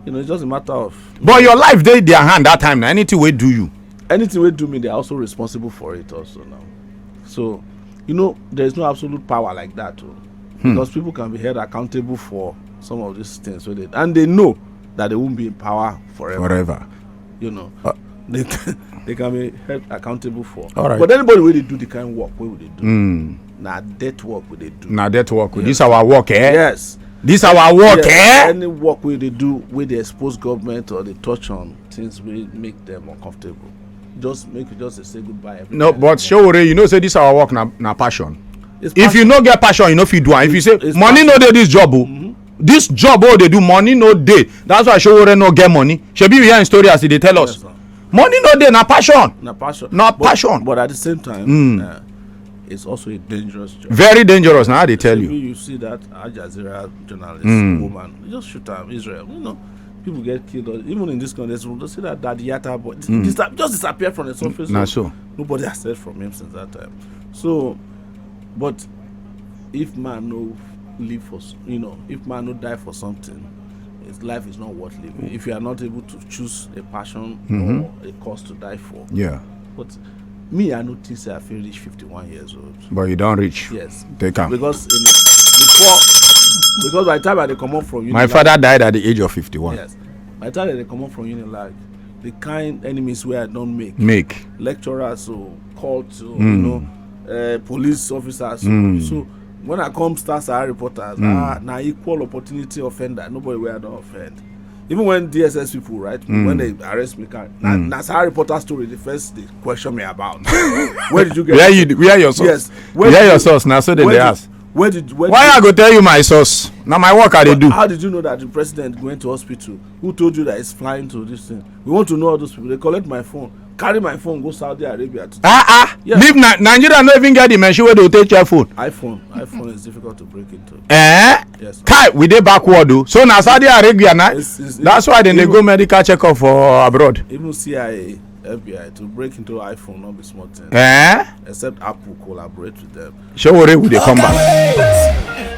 You know, it's just a matter of But your life dey their hand that time. Na anything wey do you. Anything wey do me, they are also responsible for it also now. So, you know, there is no absolute power like that too. Because people can be held accountable for some of these things, so they, and they know that they won't be in power forever. Forever. You know, they they can be held accountable for. All right. But anybody wey dey do the kind work wey we dey do, na death work we dey do. Na death work. This our work, eh? Yes. This our work, Yes. eh? Any work wey dey do, wey dey expose government or dey touch on things wey make them uncomfortable, just make we just dey say goodbye. Every No, time. But Sowore, you know say this our work na na passion. It's If you passion. No get passion, you no fit do am. If you say It's money no dey this job o, this job wey dey do, money no dey. That's why Sowore no get money. Shebi you hear him story as he dey tell us. Yes, sir. Money no dey, na passion. Na passion. Na But- passion. But at the same time, uh, it's also a dangerous job. Very dangerous, na how they tell you. You see that Al Jazeera journalist woman, you just shoot her, Israel. You know, people get killed. Or even in this country, they say that that Yatta boy dis- just disappeared from the surface. Na so. Nobody has heard from him since that time. So, but if man no live for, s- you know, if man no die for something, his life is not worth living. If you are not able to choose a passion or a cause to die for, Yeah. But me, I no think say I fit reach fifty-one years old. But you don reach. Yes. Take am. Because in, before, because by the time I dey comot from My Unilag, father died at the age of fifty-one. Yes. By the time I dey comot from Unilag, the kind enemies wey I don make, Make. Lecturers, so cult, so you know, uh, police officers. So, so when I come start Sahara reporters, ah, na equal opportunity offender. Nobody wey I don offend. Even when D S S people, right, when they arrest me, can na, na Sahara reporter story. The first they question me about. Where did you get? Where you? Where your source? Yes. Where, your source? Na so they where dey did- ask. Where did? Where Why did, I go tell you my source? Na my work I dey do. How did you know that the president went to hospital? Who told you that he's flying to this thing? We want to know all those people. They collect my phone, carry my phone, go Saudi Arabia. To, Ah ah. Yes. Leave Ni- Nigeria no even get the machine wey dey take check phone. iPhone, iPhone is difficult to break into. Eh? Yes. Kai, we dey backward o. So na Saudi Arabia na. It's- it's- That's why dem dey even- go medical checkup for abroad. Even C I A, F B I to break into iPhone, not be small thing. Eh? Except Apple collaborate with them. Sowore, we dey come back.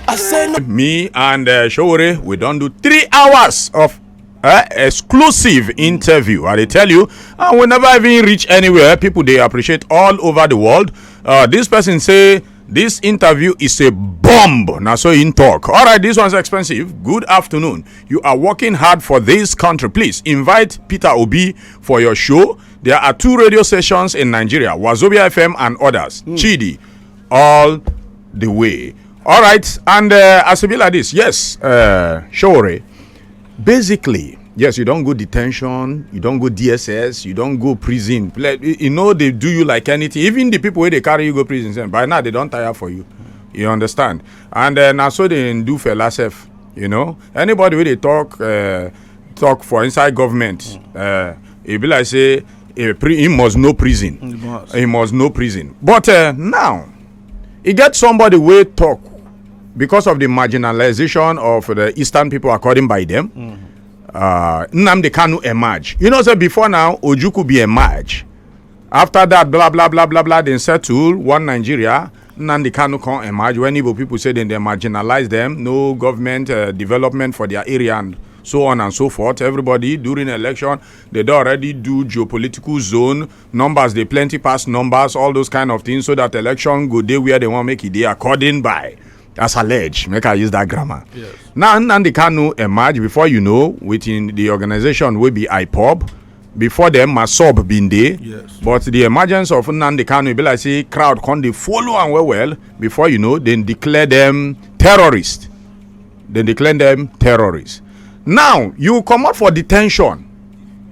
I say no. Me and uh, Sowore, we don do three hours of uh, exclusive interview. I dey tell you, and we never even reach anywhere. People dey appreciate all over the world. Uh, this person say this interview is a bomb. Now so in talk. All right, this one's expensive. Good afternoon. You are working hard for this country. Please invite Peter Obi for your show. There are two radio stations in Nigeria, Wazobia F M and others. Chidi, all the way. All right, and uh, as it be like this, yes, uh, Shore, basically, yes, you don't go detention, you don't go D S S, you don't go prison. Like, you you know, they do you like anything. Even the people where they carry you go prison, sef, by now they don't tire for you. You understand? And uh, now so they do Fela self, you know. Anybody where they talk, uh, talk for inside government, uh, it be like say a pri- he must know prison. He must. He must know prison. But uh, now, e get somebody wey talk because of the marginalization of the eastern people, according by them. Uh, Nnamdi Kanu emerge. You know, say before now, Ojukwu be emerge. After that, blah blah blah blah blah, then settle one Nigeria. Nnamdi Kanu come emerge when Igbo people say then they marginalize them, no government uh, development for their area, and so on and so forth. Everybody during election, they don already do geopolitical zone, numbers dey plenty pass numbers, all those kind of things, so that election go dey where they want make it dey according by, as alleged, make I use that grammar. Yes. Now Nnamdi Kanu emerge, before you know, within the organization will be IPOB. Before them, MASSOB been dey. Yes. But the emergence of Nnamdi Kanu, e be like say crowd come dey follow am well well. Before you know, then declare them terrorists. Then declare them terrorists. Now you come out for detention.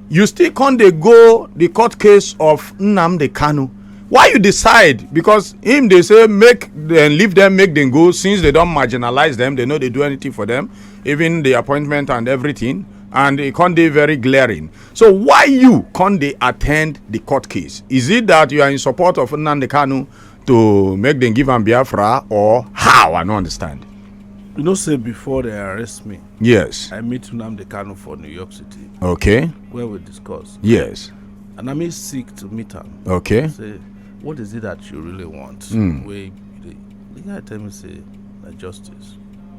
You still come dey go the court case of Nnamdi Kanu. Why you decide? Because him they say make them leave them, make them go, since they don't marginalize them, they know they do anything for them, even the appointment and everything, and it can't be very glaring. So why you can't they attend the court case? Is it that you are in support of Nnamdi Kanu to make them give am Biafra, or how? I don't understand. You know, say before they arrest me, Yes. I meet Nnamdi Kanu for New York City, Okay. where we discuss. Yes. And I may seek to meet him. Okay. Say, what is it that you really want? Mm. Where the, the guy tell me say, like, justice.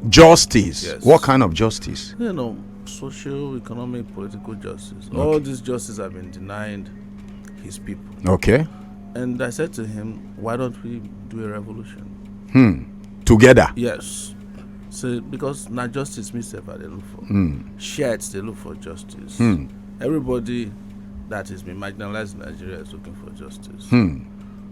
Justice. Yes. What kind of justice? You know, social, economic, political justice. All these justices have been denied his people. Okay. And I said to him, why don't we do a revolution? Hmm. Together. Yes. So because now justice myself I dey look for. Hmm. Shirts they look for justice. Hmm. Everybody that has been marginalized in Nigeria is looking for justice. Hmm.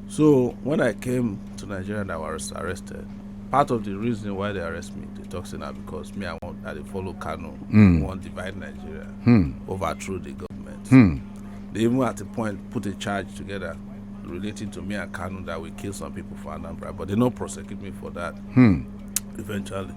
So when I came to Nigeria and I was arrested, part of the reason why they arrest me, they talk say now because me I want I dey follow Kanu, Mm. want divide Nigeria, Hmm. overthrow the government. Hmm. They even at a point put a charge together relating to me and Kanu that we kill some people for Anambra, but they no prosecute me for that Hmm. eventually.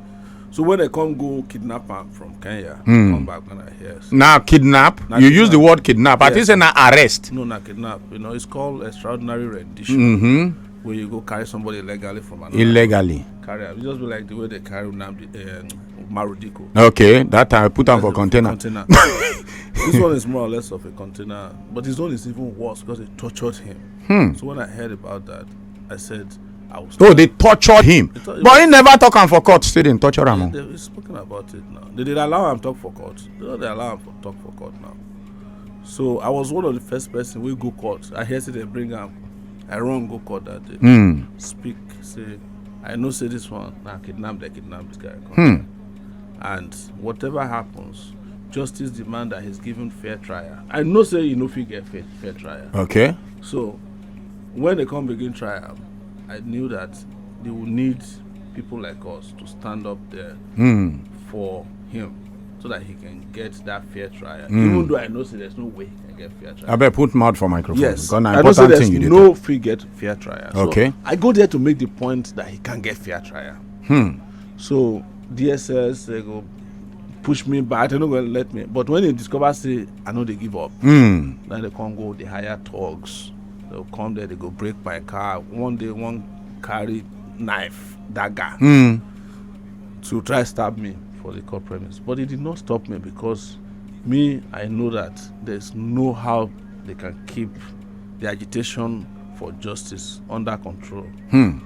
So when they come go kidnap him from Kenya, Hmm. come back when I hear. Now kidnap. Now You use the kidnap. Word kidnap. I think Yes. say na arrest. No, not kidnap. You know, it's called extraordinary rendition, Mm-hmm. Where you go carry somebody illegally from another. Illegally. Carry am. It just be like the way they carry Nnamdi, um, Marudiko. Okay. That time I put am for That's a container. Container. This one is more or less of a container, but his own is even worse because they tortured him. Hmm. So when I heard about that, I said I was. Oh, they tortured him. They tor- But he never talk am for court. Still didn't torture am. Oh. They've spoken about it now. They did allow him talk for court. They don't allow him for talk for court now. So I was one of the first person we go court. I hear say they bring him. I run go court that day. Hmm. Speak say, I know say this one now kidnap they kidnap this guy. Hmm. And whatever happens, justice demand that he's given fair trial. I know say you know if you get fair, fair trial. Okay. So when they come begin trial, I knew that they will need people like us to stand up there Hmm. for him so that he can get that fair trial. Mm. Even though I know say there's no way he can get fair trial. I better put mouth for microphone. Yes, Because na I know say important there's thing you dey no talk. Fit get fair trial. So Okay. I go there to make the point that he can get fair trial. Hmm. So D S S they go push me back. They no go let me. But when they discover say I know they give up, Hmm. then they come go the higher thugs. They'll come there. They go break my car. One day, one carry knife, dagger Hmm. to try stab me for the court premise. But it did not stop me because me, I know that there's no how they can keep the agitation for justice under control. Hmm.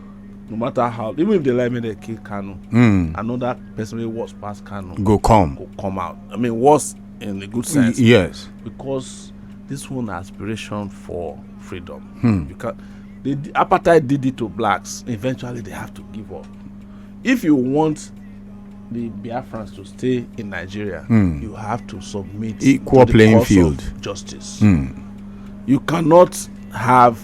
No matter how, even if they like me, they kill Kanu. Hmm. Another person will worse pass Kanu. Go come. Go come out. I mean, worse in a good sense. Yes. Because this one aspiration for freedom. Hmm. You can The d- apartheid did it to blacks. Eventually, they have to give up. If you want the Biafrans to stay in Nigeria, Hmm. you have to submit Equal to the playing cause of field. Justice. Hmm. You cannot have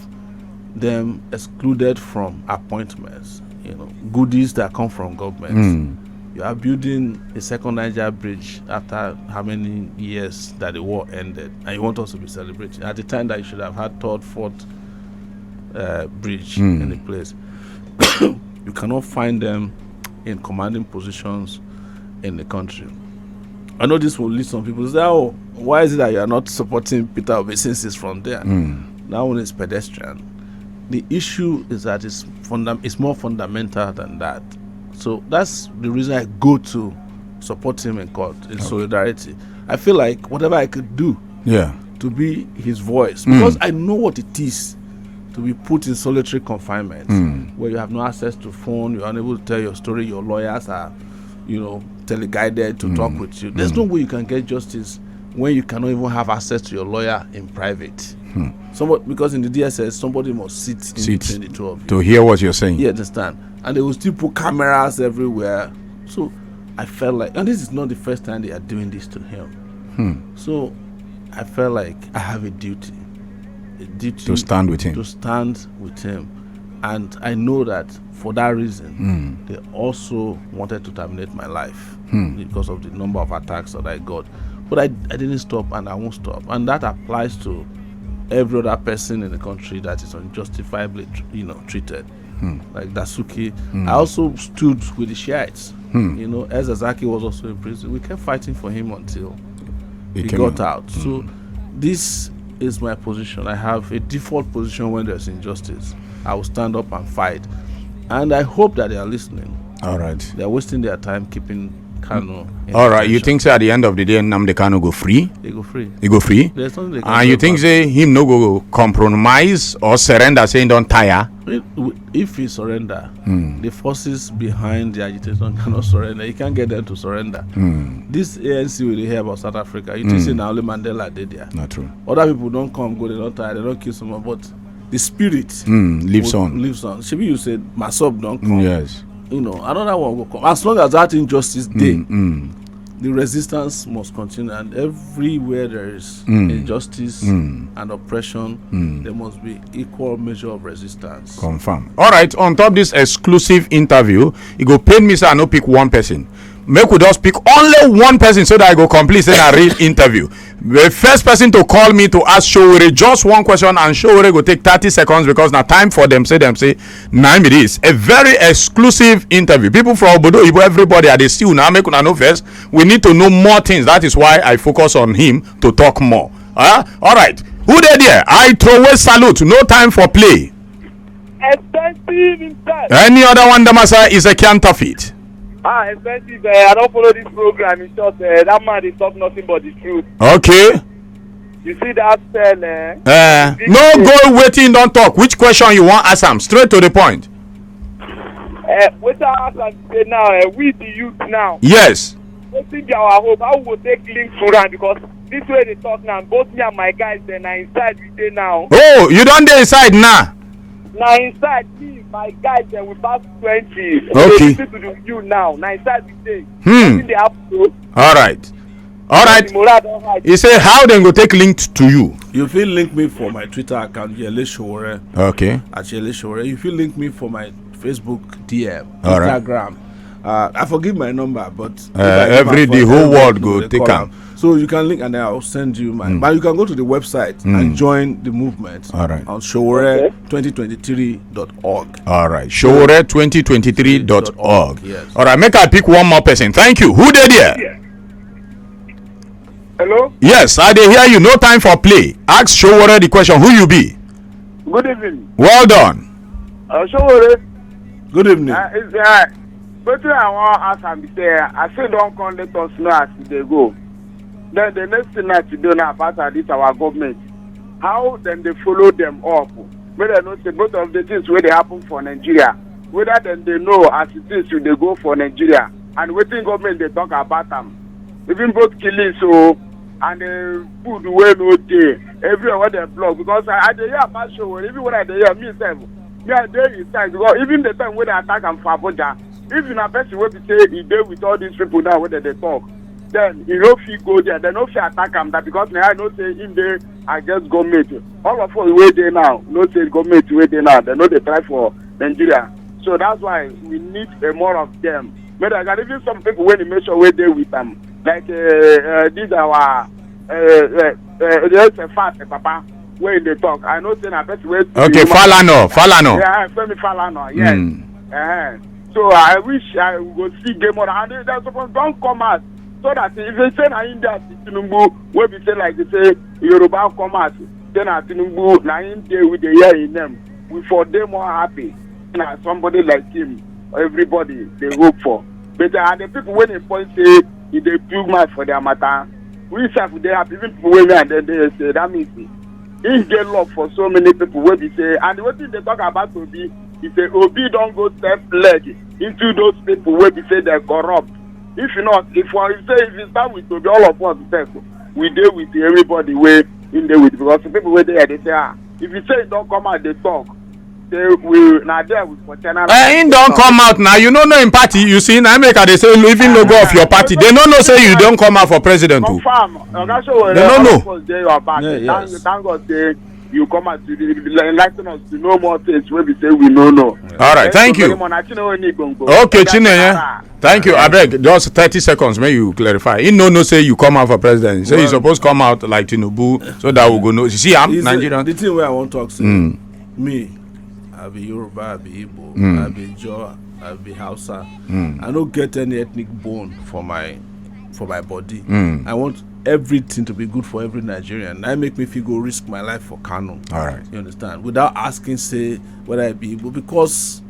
them excluded from appointments. You know, goodies that come from government. Hmm. You are building a second Niger bridge after how many years that the war ended, and you want us to be celebrating at the time that you should have had third, fourth uh, bridge Hmm. in the place. You cannot find them in commanding positions in the country. I know this will lead some people to say, "Oh, why is it that you are not supporting Peter Obi since he's from there?" Hmm. That one is pedestrian. The issue is that it's, fundam- it's more fundamental than that. So that's the reason I go to support him in court, in solidarity. I feel like whatever I could do Yeah. to be his voice, Mm. because I know what it is to be put in solitary confinement, Mm. where you have no access to phone, you're unable to tell your story, your lawyers are, you know, teleguided to Mm. talk with you. There's Mm. no way you can get justice when you cannot even have access to your lawyer in private. Hmm. Somebody, because in the D S S, somebody must sit in Sit between the two of you. To hear what you're saying. You understand? And they will still put cameras everywhere. So I felt like, and this is not the first time they are doing this to him. Hmm. So I felt like I have a duty, a duty To stand with him. to stand with him. And I know that for that reason, Hmm. they also wanted to terminate my life Hmm. because of the number of attacks that I got. But I, I didn't stop, and I won't stop. And that applies to every other person in the country that is unjustifiably, tr- you know, treated. Hmm. Like Dasuki, Hmm. I also stood with the Shiites. Hmm. You know, Ezazaki was also in prison. We kept fighting for him until He he came got out. out. So Hmm. this is my position. I have a default position when there's injustice. I will stand up and fight. And I hope that they are listening. All right. They are wasting their time keeping Kanu. in All right. You detention. Think say at the end of the day, Nnamdi Kanu go free? They go free. He go free. There's nothing they can And do you think about it. Say him no go compromise or surrender? Say he don tire. If, if he surrender, Hmm. the forces behind the agitation cannot surrender. You can't get them to surrender. Hmm. This A N C we dey hear about South Africa, you Hmm. think say na only Mandela dey there. Not true. Other people don come, go, they don tire, they don kill someone, but the spirit Hmm. Lives will- on. Lives on. Shebi you said Masob don come. Yes. You know, another one will come. As long as that injustice dey, Hmm. Hmm. the resistance must continue, and everywhere there is Mm. injustice Mm. and oppression, Mm. there must be equal measure of resistance. Confirm. All right. On top this exclusive interview, it go pain me say I no pick one person. Make we just pick only one person so that I go complete say na real interview. The first person to call me to ask Sowore just one question, and Sowore go take thirty seconds because na time for them say them say na be this. A very exclusive interview. People from Obodo Oyibo, everybody, I dey see una, make una know first. We need to know more things. That is why I focus on him to talk more. Huh? All right. Who dey there? I throw away salute. No time for play. Expensive himself. Any other one, Damasa, is a counterfeit. Ah, expensive. Uh, I don't follow this program. In short, uh, that man is talk nothing but the truth. Okay. You see that cell, eh? Uh, no go waiting, don't talk. Which question you want ask am? Straight to the point. Uh, what I ask am say now, uh, we the youth now. Yes. Wetin be our hope? How we go take link to am? Because this way they talk now, both me and my guys, then na inside we dey now. Oh, you don dey inside now. Na inside me, my guys, then we pass twenty. Okay. Listen to the you now. Na inside we dey. Hmm. Wetin dey happen to All right. All right. The moral don high. He say how dem go take linked to you. You fit link me for my Twitter account, Yele Sowore, Okay. at Yele Sowore. You fit link me for my Facebook D M, All right. Instagram. Uh, I forgive my number, but if Uh, I give every- my phone, the whole everybody world know go they take call am. So you can link, and then I'll send you mine. Mm. But you can go to the website Mm. and join the movement All right. on Sowore twenty twenty-three dot org. All right. Sowore twenty twenty-three dot org. Yes. All right. Make I pick one more person. Thank you. Who dey there? Hello? Yes, I dey hear you. No time for play. Ask Sowore the question. Who you be? Good evening. Well done. Uh, Sowore. Good evening. Uh, is uh, wetin I wan ask am be say I say don come let us know as e dey go. Then the next thing na to do na about uh, this our government. How dem dey follow dem up? Make dem know say both of the things wey dey happen for Nigeria, whether dem dey know as the things wey dey go for Nigeria and wetin government dey talk about am. Even both killings o, And the food wey no dey, everywhere wey dem block, because I, I dey hear about show, even when I dey hear me sef, me I dey inside, because even the time wey dem attack am for Abuja, if na person wey be say e dey with all these people now wey dem dey talk, then e no fit go there, dem no fit attack am, that because na I know say him dey against government. All of us wey dey now know say government wey dey now, dem no dey try for Nigeria. So that's why we need a more of them. Make dem get even some people wey dey make sure wey dey with am, like uh, uh, this our uh, uh, uh, there's a fat uh, papa wey dey talk. I know say na person wey Okay, Falana, Falana. Yeah, Femi Falana, yes. Mm. Uh-huh. So I wish I go see game on, and they suppose don come out so that if they say na India Tinubu wey be say like they say Yoruba come out, say na Tinubu na him dey with the year in them. We for dey more happy. Na somebody like him, everybody dey hope for. But uh, the people wey dey point say e dey do mad for their matter, we sef dey happy. Even people wey me and dem dey say that means he get love for so many people wey be say, and wetin dey talk about Obi, he say Obi don go step leg into those people wey be say dem corrupt. If you not, if for you say if you stand with Obi, all of us sef we dey with everybody wey him dey with, because the people wey dey here dey say ah, if you say you don come out dey talk, say we na there we for channel. Eh, him don come out now. You no know him party. You see, na make I dey say even logo of your party. They no know say you don come out for president o. Confirm. Oga Sowore, They no know. Of course dey your back. Yeah, Thank, yes. thank God say you come out to the- the- enlighten us to know more things wey be say we no know. All right, thank you. Very much. Na Chinenye Igbongbo. Okay, Oga Chinenye. General. Thank you. Abeg, just thirty seconds. May you clarify. He no know say you come out for president. He say you Well, suppose come out like Tinubu so that we go know. You see, I'm Is the- Nigerian. The thing where I want to talk say, Mm. me, I be Yoruba, I be Igbo, Mm. I be Jaw, I be Hausa. Mm. I don't get any ethnic bone for my for my body. Mm. I want everything to be good for every Nigerian. I make me feel go risk my life for Kano. All right. You understand? Without asking, say whether I be Igbo, because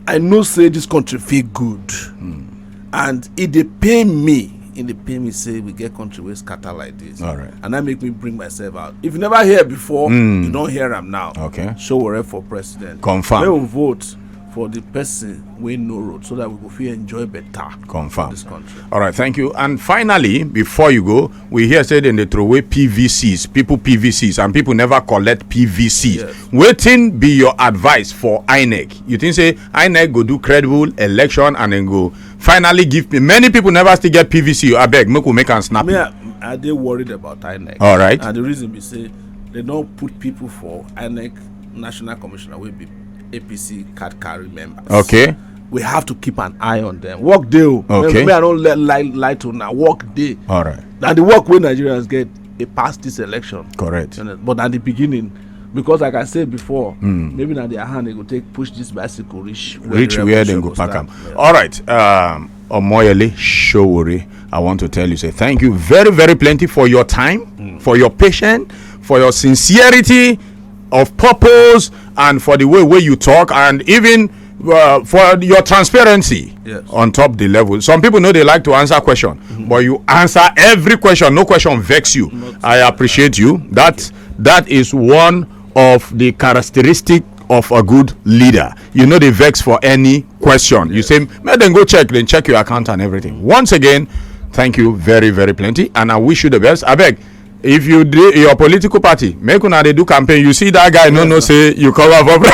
I know say this country feel good, Mm. and it dey pain me. It dey pain me say we get country wey scatter like this. All right. And that make me bring myself out. If you never hear before, Mm. you don't hear am now. Okay. Show where for president. Confirm. May we vote for the person wey no road so that we go feel enjoy better. Confirm. This country. All right, thank you. And finally, before you go, we hear say dem dey throw away P V Cs, people P V Cs, and people never collect P V Cs. Yes. Wetin be your advice for INEC? You think say INEC go do credible election and then go finally give pe- many people never still get P V C? Abeg, make we make am snap. Me, I, I dey worried about INEC. All right. And the reason be say they don't put people for INEC national commissioner will be A P C card carry members. Okay. We have to keep an eye on them. Work dey o. Okay. Me, me, I don't let lie, lie to now. Work dey. All right. And the work wey Nigerians get, e pass this election. Correct. You know, but at the beginning, because like I said before, Mm. maybe na their hand they go take push this bicycle reach Reach where the where dem revolution go go park start. am. Yeah. All right, um, Omoyele Sowore, I want to tell you, say thank you very, very plenty for your time, Mm. for your patience, for your sincerity of purpose, and for the way where you talk, and even uh, for your transparency Yes. on top the level. Some people know they like to answer question, Mm-hmm. but you answer every question. No question vex you. Not I appreciate you. That that is one of the characteristic of a good leader. You know they vex for any question. You Yes. say, "Let them go check, then check your account and everything." Once again, thank you very, very plenty, and I wish you the best. Abeg, if you do your political party, make una dey do campaign. You see that guy, no Yes, know sir. say you cover for.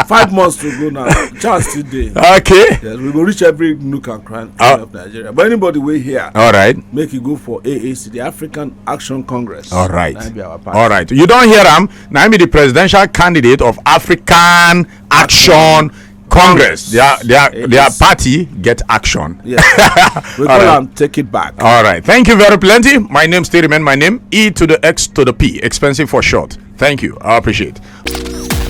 Five months to go now. Chance still dey. Okay. Yes, we go reach every nook and cranny Uh, of Nigeria. But anybody wey here, all right. make you go for A A C, the African Action Congress. All right. That be our party. All right. You don't hear am. Now be the presidential candidate of African Action Congress. Their their their Yes. party get action. Yes. We All call right. am take it back. All right. Thank you very plenty. My name still remain my name. E to the X to the P. Expensive for short. Thank you. I appreciate.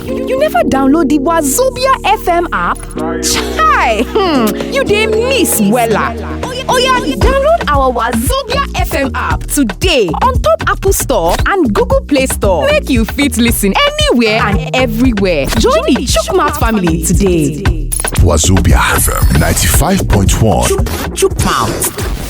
You never download the Wazobia F M app? Chai! Hmm, you dey miss wella. Oya, download our Wazobia F M app today on top Apple Store and Google Play Store. Make you fit listen anywhere and everywhere. Join the Chukmat family today. Wazobia F M ninety-five point one. Chukmouth.